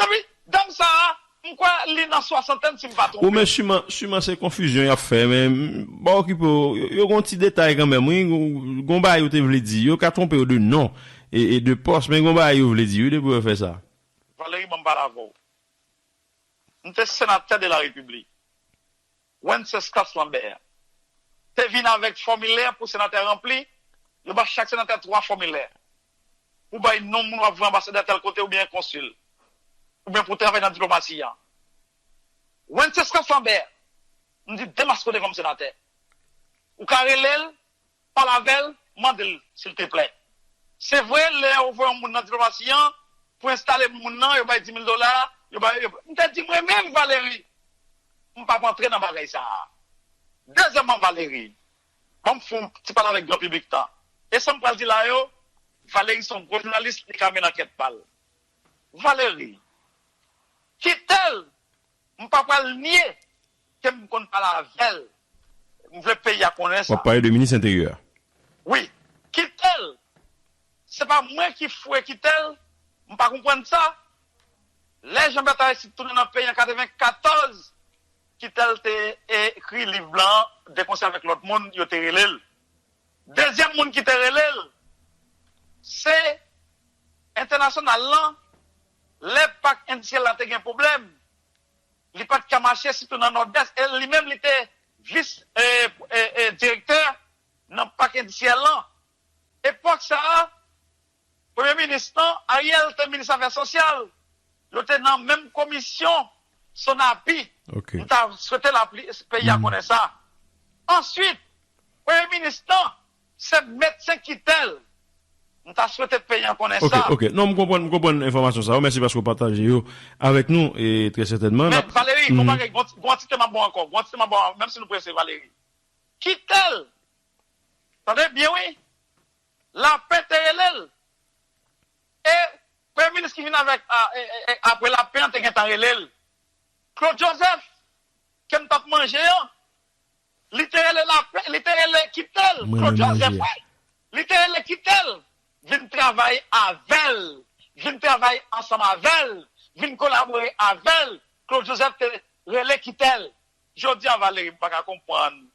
Epi, dam sa a, m kwè li nan swasantèn, si m pa twonpe m. Ou men siman, siman se konfizyon y ap fè, men m pa okipe w. Yo, yo gen yon ti detay kanmenm, wi. Gon bagay yo te vle di. Yo ka twonpe yo de non e, e de pòs, men gon bagay yo vle di, wi, depi yo fè sa. Valery, ban m pale avè w. M te senatè de la Repiblik. Wencesclass Lambert te vin avèk fòmilè pou senatè ranpli, yo ba chak senatè twa fòmilè pou bay non moun w ap voye anbasadè tèl kote oubyen konsil, oubyen pou travay nan diplomasi an. Wencesclass Lambert, m di demaske w devan m senatè. Ou ka rele l, pale avè l, mande l, silteplè. Se vre, lè yo voye yon moun nan diplomasi an, pou enstale moun nan, yo bay dis mil dola, yo bay, yo, m te di mwen menm, Valery, m p ap antre nan bagay sa a. Dezyèmman, Valery, ban m fè yon ti pale avèk gran piblik tan. E sa m pral di la yo, Valery se yon gwo jounalis, li ka mennen ankèt pa l. Valery, kite l, m pa pral nye ke m konn pale avè l. M vle peyi a konnen sa. W ap pale de minis enteryè a. Wi, kite l. Se pa mwen ki foure kite l. M pa konprann sa. Lè Jean Bertrand Aristide tounen nan peyi an katrevenkatòz, kite l te ekri liv blan an, de konsèy avèk lòt moun, yo te rele l. Dezyèm moun ki te rele l, se entènasyonal lan, lè pak endistriyèl la te gen pwoblèm, li pa t ka mache, sitou nan Nòdès, e li menm li te vis, e, e, e, direktè nan pak endistriyèl lan. Epòk sa a, premye minis lan, Ariel, te minis afè sosyal. Yo te nan menm komisyon, Sonapi. Ok. M ta swete lapli, peyi a konnen sa. Answit, premye minis lan, se medsen kite l. M ta swete peyi a konnen sa. Ok, ok. Non, m konprann, m konprann enfòmasyon sa yo. Mèsi paske w pataje yo avèk nou, e trè sètènman. Men, Valery, gon bagay, gon ti, gon ti tè m ap ba w ankò. Gon ti tè m ap ba w, menm si nou prese, Valery. Kite l. Tande byen, wi. Lapen te rele l. E premye minis ki vin avèk, a, e, e, e, apre Lapen an te gentan rele l. Claude Joseph, ke m t ap manje an, li te rele Lapen, li te rele kite l. Mwen Claude menm Joseph, manje. Wi. Li te rele kite l. Vin travay avè l. Vin travay ansanm avè l. Vin kolabore avè l. Claude Joseph te rele kite l. Jodi a, Valery, m pa ka konprann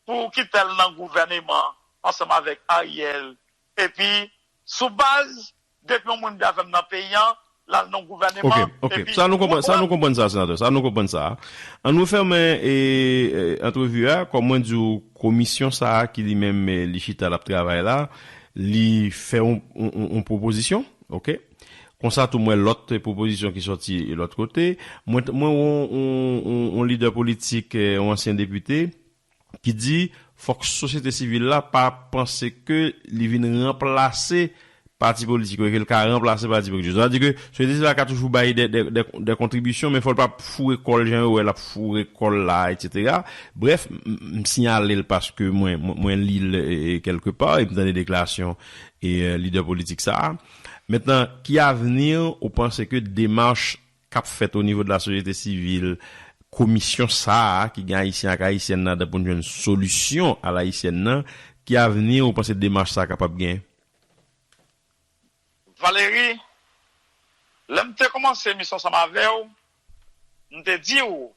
pou kite l nan gouvèneman ansanm avèk Ariel. Epi, sou baz, depi yon moun byen avè m nan peyi an, l al nan gouvèneman. Ok, ok. Epi, sa nou konprann, sa nou konprann sa, senatè. Sa nou konprann sa. An nou fèmen, e, e, antrevi a, kòm mwen di w, komisyon sa a ki li menm, e, li chita, l ap travay la, li fè yon, yon, yon, yon pwopozisyon, ok? Konsa tou, mwen lòt pwopozisyon ki sòti lòt kote. Mwen, mwen, yon, yon, yon, yon lidè politik, e, yon ansyen depite, ki di fòk sosyete sivil la pa panse ke li vin ranplase pati politik yo, e ke l ka ranplase pati politik yo. Sa vle di ke sosyete sivil la ka toujou bay de, de, de, de kontribisyon, men fò l pa foure kò l jan yo wè l ap foure kò l la, etsetera. Brèf, m, m, m siyale l paske mwen, mwen, mwen li l, e, e, kèlke pa, e m tande deklarasyon, e, e, lidè politik sa a. Mentnan, ki avni ou panse ke demach k ap fèt o nivo de la sosyete sivil, komisyon sa a ki gen Ayisyen ak Ayisyèn ladan pou n jwenn solisyon alayisyèn nan, ki avni ou panse demach sa a kapab gen? Valery, lè m te kòmanse emisyon ansanm avè w, m te di w,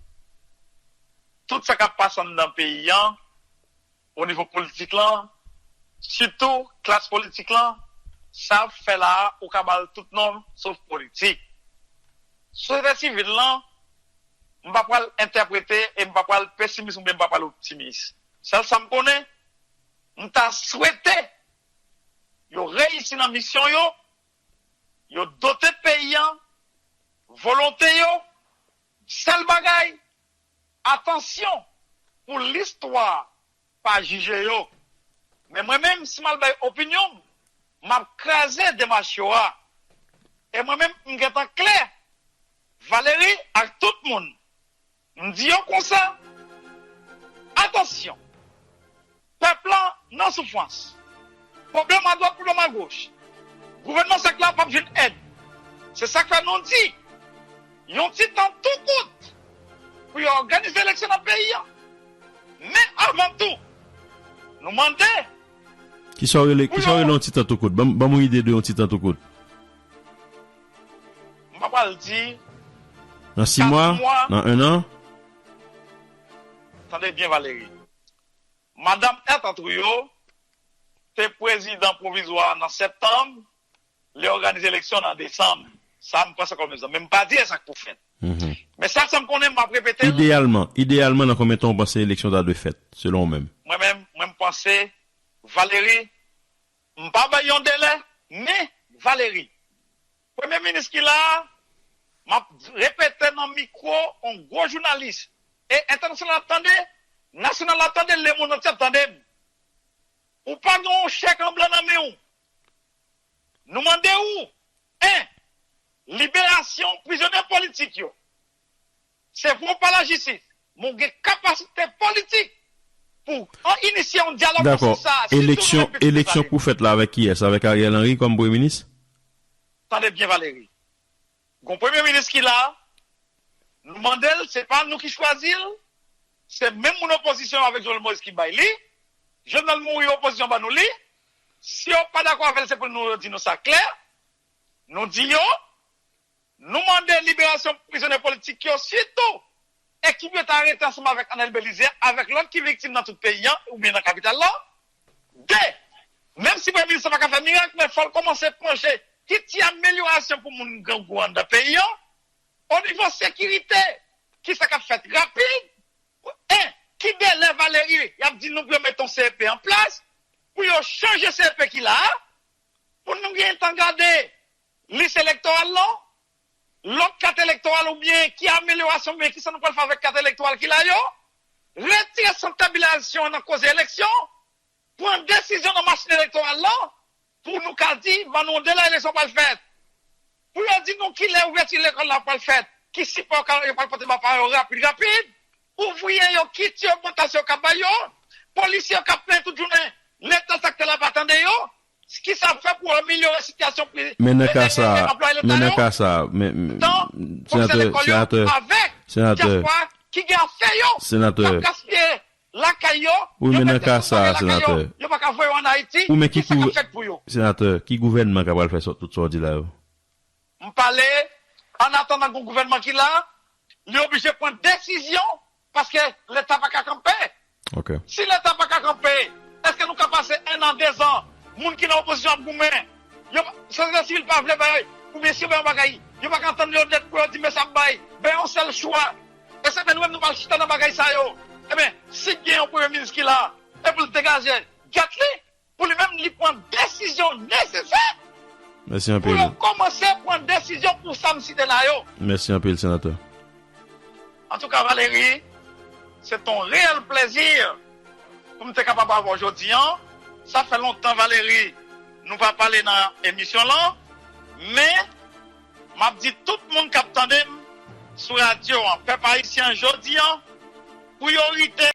tout sa k ap pase anndan peyi an, o nivo politik lan, sitou klas politik lan, sa ap fè la a, ou ka ba l tout non, sof politik. Sosyete sivil lan, m pa pral entèprete e m pa pral pesimis oubyen m pa pral optimis. Sèl sa m konnen, m ta swete yo reyisi nan misyon yo, yo dote peyi an, volonte yo, sèl bagay, Atansyon pou listwa pa jije yo. Men mwen menm, si m al bay opinyon m, m ap kraze demach yo a. E mwen menm, m gentan klè. Valéry ak tout moun, m di yo konsa, atansyon, pèp lan nan soufrans. Pwoblèm adwat, pwoblèm agoch. Gouvènman sa k la p ap jwenn èd. Se sa k fè nou di, yon ti tan tou kout pou yo òganize eleksyon nan peyi a. Men avan tou, nou mande. Kisa w rele, kisa w rele yon ti tan tou kout? Ban m, ban m yon ide de yon ti tan tou kout. M pa pral di. Nan sis mwa? Nan en an? Tande byen, Valéry. Madanm Ertha Trouillot te prezidan pwovizwa nan septanm, li òganize eleksyon nan desanm. Sa m panse kòm egzanp. Men m pa di e sa k pou fèt. Men sa, sa m konnen, m ap repete l. Ideyalman, ideyalman, nan konbyen tan w panse eleksyon ta dwe fèt, selon w menm? Mwen menm, mwen m panse, Valéry, m pa bay yon delè, men, Valéry, premye minis ki la a, m ap repete nan mikwo yon gwo jounalis, e entènasyonal ap tande, nasyonal ap tande, lemonn antye ap tande m. Ou pa gen yon chèk an blan nan men w. Nou mande w, en, liberasyon prizonye politik yo. Se pou w pa lajistis, men w gen kapasite politik pou w inisye yon dyalòg nan sans sa a, sitou nan eleksyon k pou fèt la. Avèk kiyès? Avèk Ariel Henry kòm premye minis? Tande byen, Valéry. Gon premye minis ki la, nou mande l, se pa nou ki chwazi l, se menm moun opozisyon avèk Jovenel Moïse ki bay li. Jovenel mouri, opozisyon ban nou li. Si yo pa dakò avè l, se pou nou di nou sa klè. Nou di yo, nou mande liberasyon prizonye politik yo, sitou ekip yo ta rete ansanm avèk Arnel Belizaire, avèk lòt ki viktim nan tout peyi a, oubyen nan kapital la. De, menm si premye minis la pa ka fè mirak, men fò l kòmanse panche ki ti amelyorasyon pou moun grangou anndan peyi a. O nivo sekirite, kisa k ap fèt rapid? En, ki delè Valéry, y ap di nou pou yo mete yon C E P an plas, pou yo chanje C E P ki la a, pou nou gen tan gade lis elektoral la, lòt kat elektoral oubyen ki amelyorasyon oubyen kisa nou pral fè avèk kat elektoral ki la yo, retire sant tabilizasyon an nan koze eleksyon, pran desizyon nan machin elektoral la, pou nou ka di, ban nou yon delè eleksyon pral fèt. Pou yo di nou kilè ouvèti lekòl la pral fèt, ki sipò yo ka, yo pral pote ba paran yo rapid, rapid, ouvriye yo, ki ti ogmantasyon yo ka ba yo, polisye yo k ap plenyen tout jounen, Leta, sektè la pa tande yo, kisa ap fè pou amelyore sitiyasyon pri-, Men nan e, ka e, sa, e, anplwaye Leta men nan yo, ka sa, men, men, tan pwofesè senatè, lekòl yo senatè, avèk senatè, dyaspora ki gen afè yo, senatè, k ap gaspiye lakay yo, wi, yo men nan pèdi ka tout sa, bagay lakay yo, senatè, yo pa ka voye yo ann Ayiti, ou men ki kisa k ap fèt pou yo? Senatè, ki gouvènman k ap pral fè sa, tout sa w di la yo? M pale, annatandan gon gouvènman ki la, li oblije pran desizyon, paske Leta pa ka kanpe. Ok. Si Leta pa ka kanpe, èske nou ka pase en an, de zan, moun ki nan opozisyon ap goumen, yo pa, sosyete sivil pa vle bay, oubyen si yo bay yon bagay, yo pa ka tann yo nèt pou yo di, mesye ap bay, bay yon sèl chwa, e se menm nou menm nou pral chita nan bagay sa yo. Ebyen, si gen yon premye minis ki la, e pou l degaje, gèt li, pou li menm li pran desizyon nesesè Mèsi pou anpil. Yo kòmanse pran desizyon pou sa m site la yo. Mèsi anpil, senatè. Antouka, Valéry, se t on reyèl plèzi pou m te kapab avè w jodi an. Sa fè lontan, Valéry, nou pa pale nan emisyon lan, men m ap di tout moun k ap tande m sou radyo an, pèp ayisyen an, jodi an, priyorite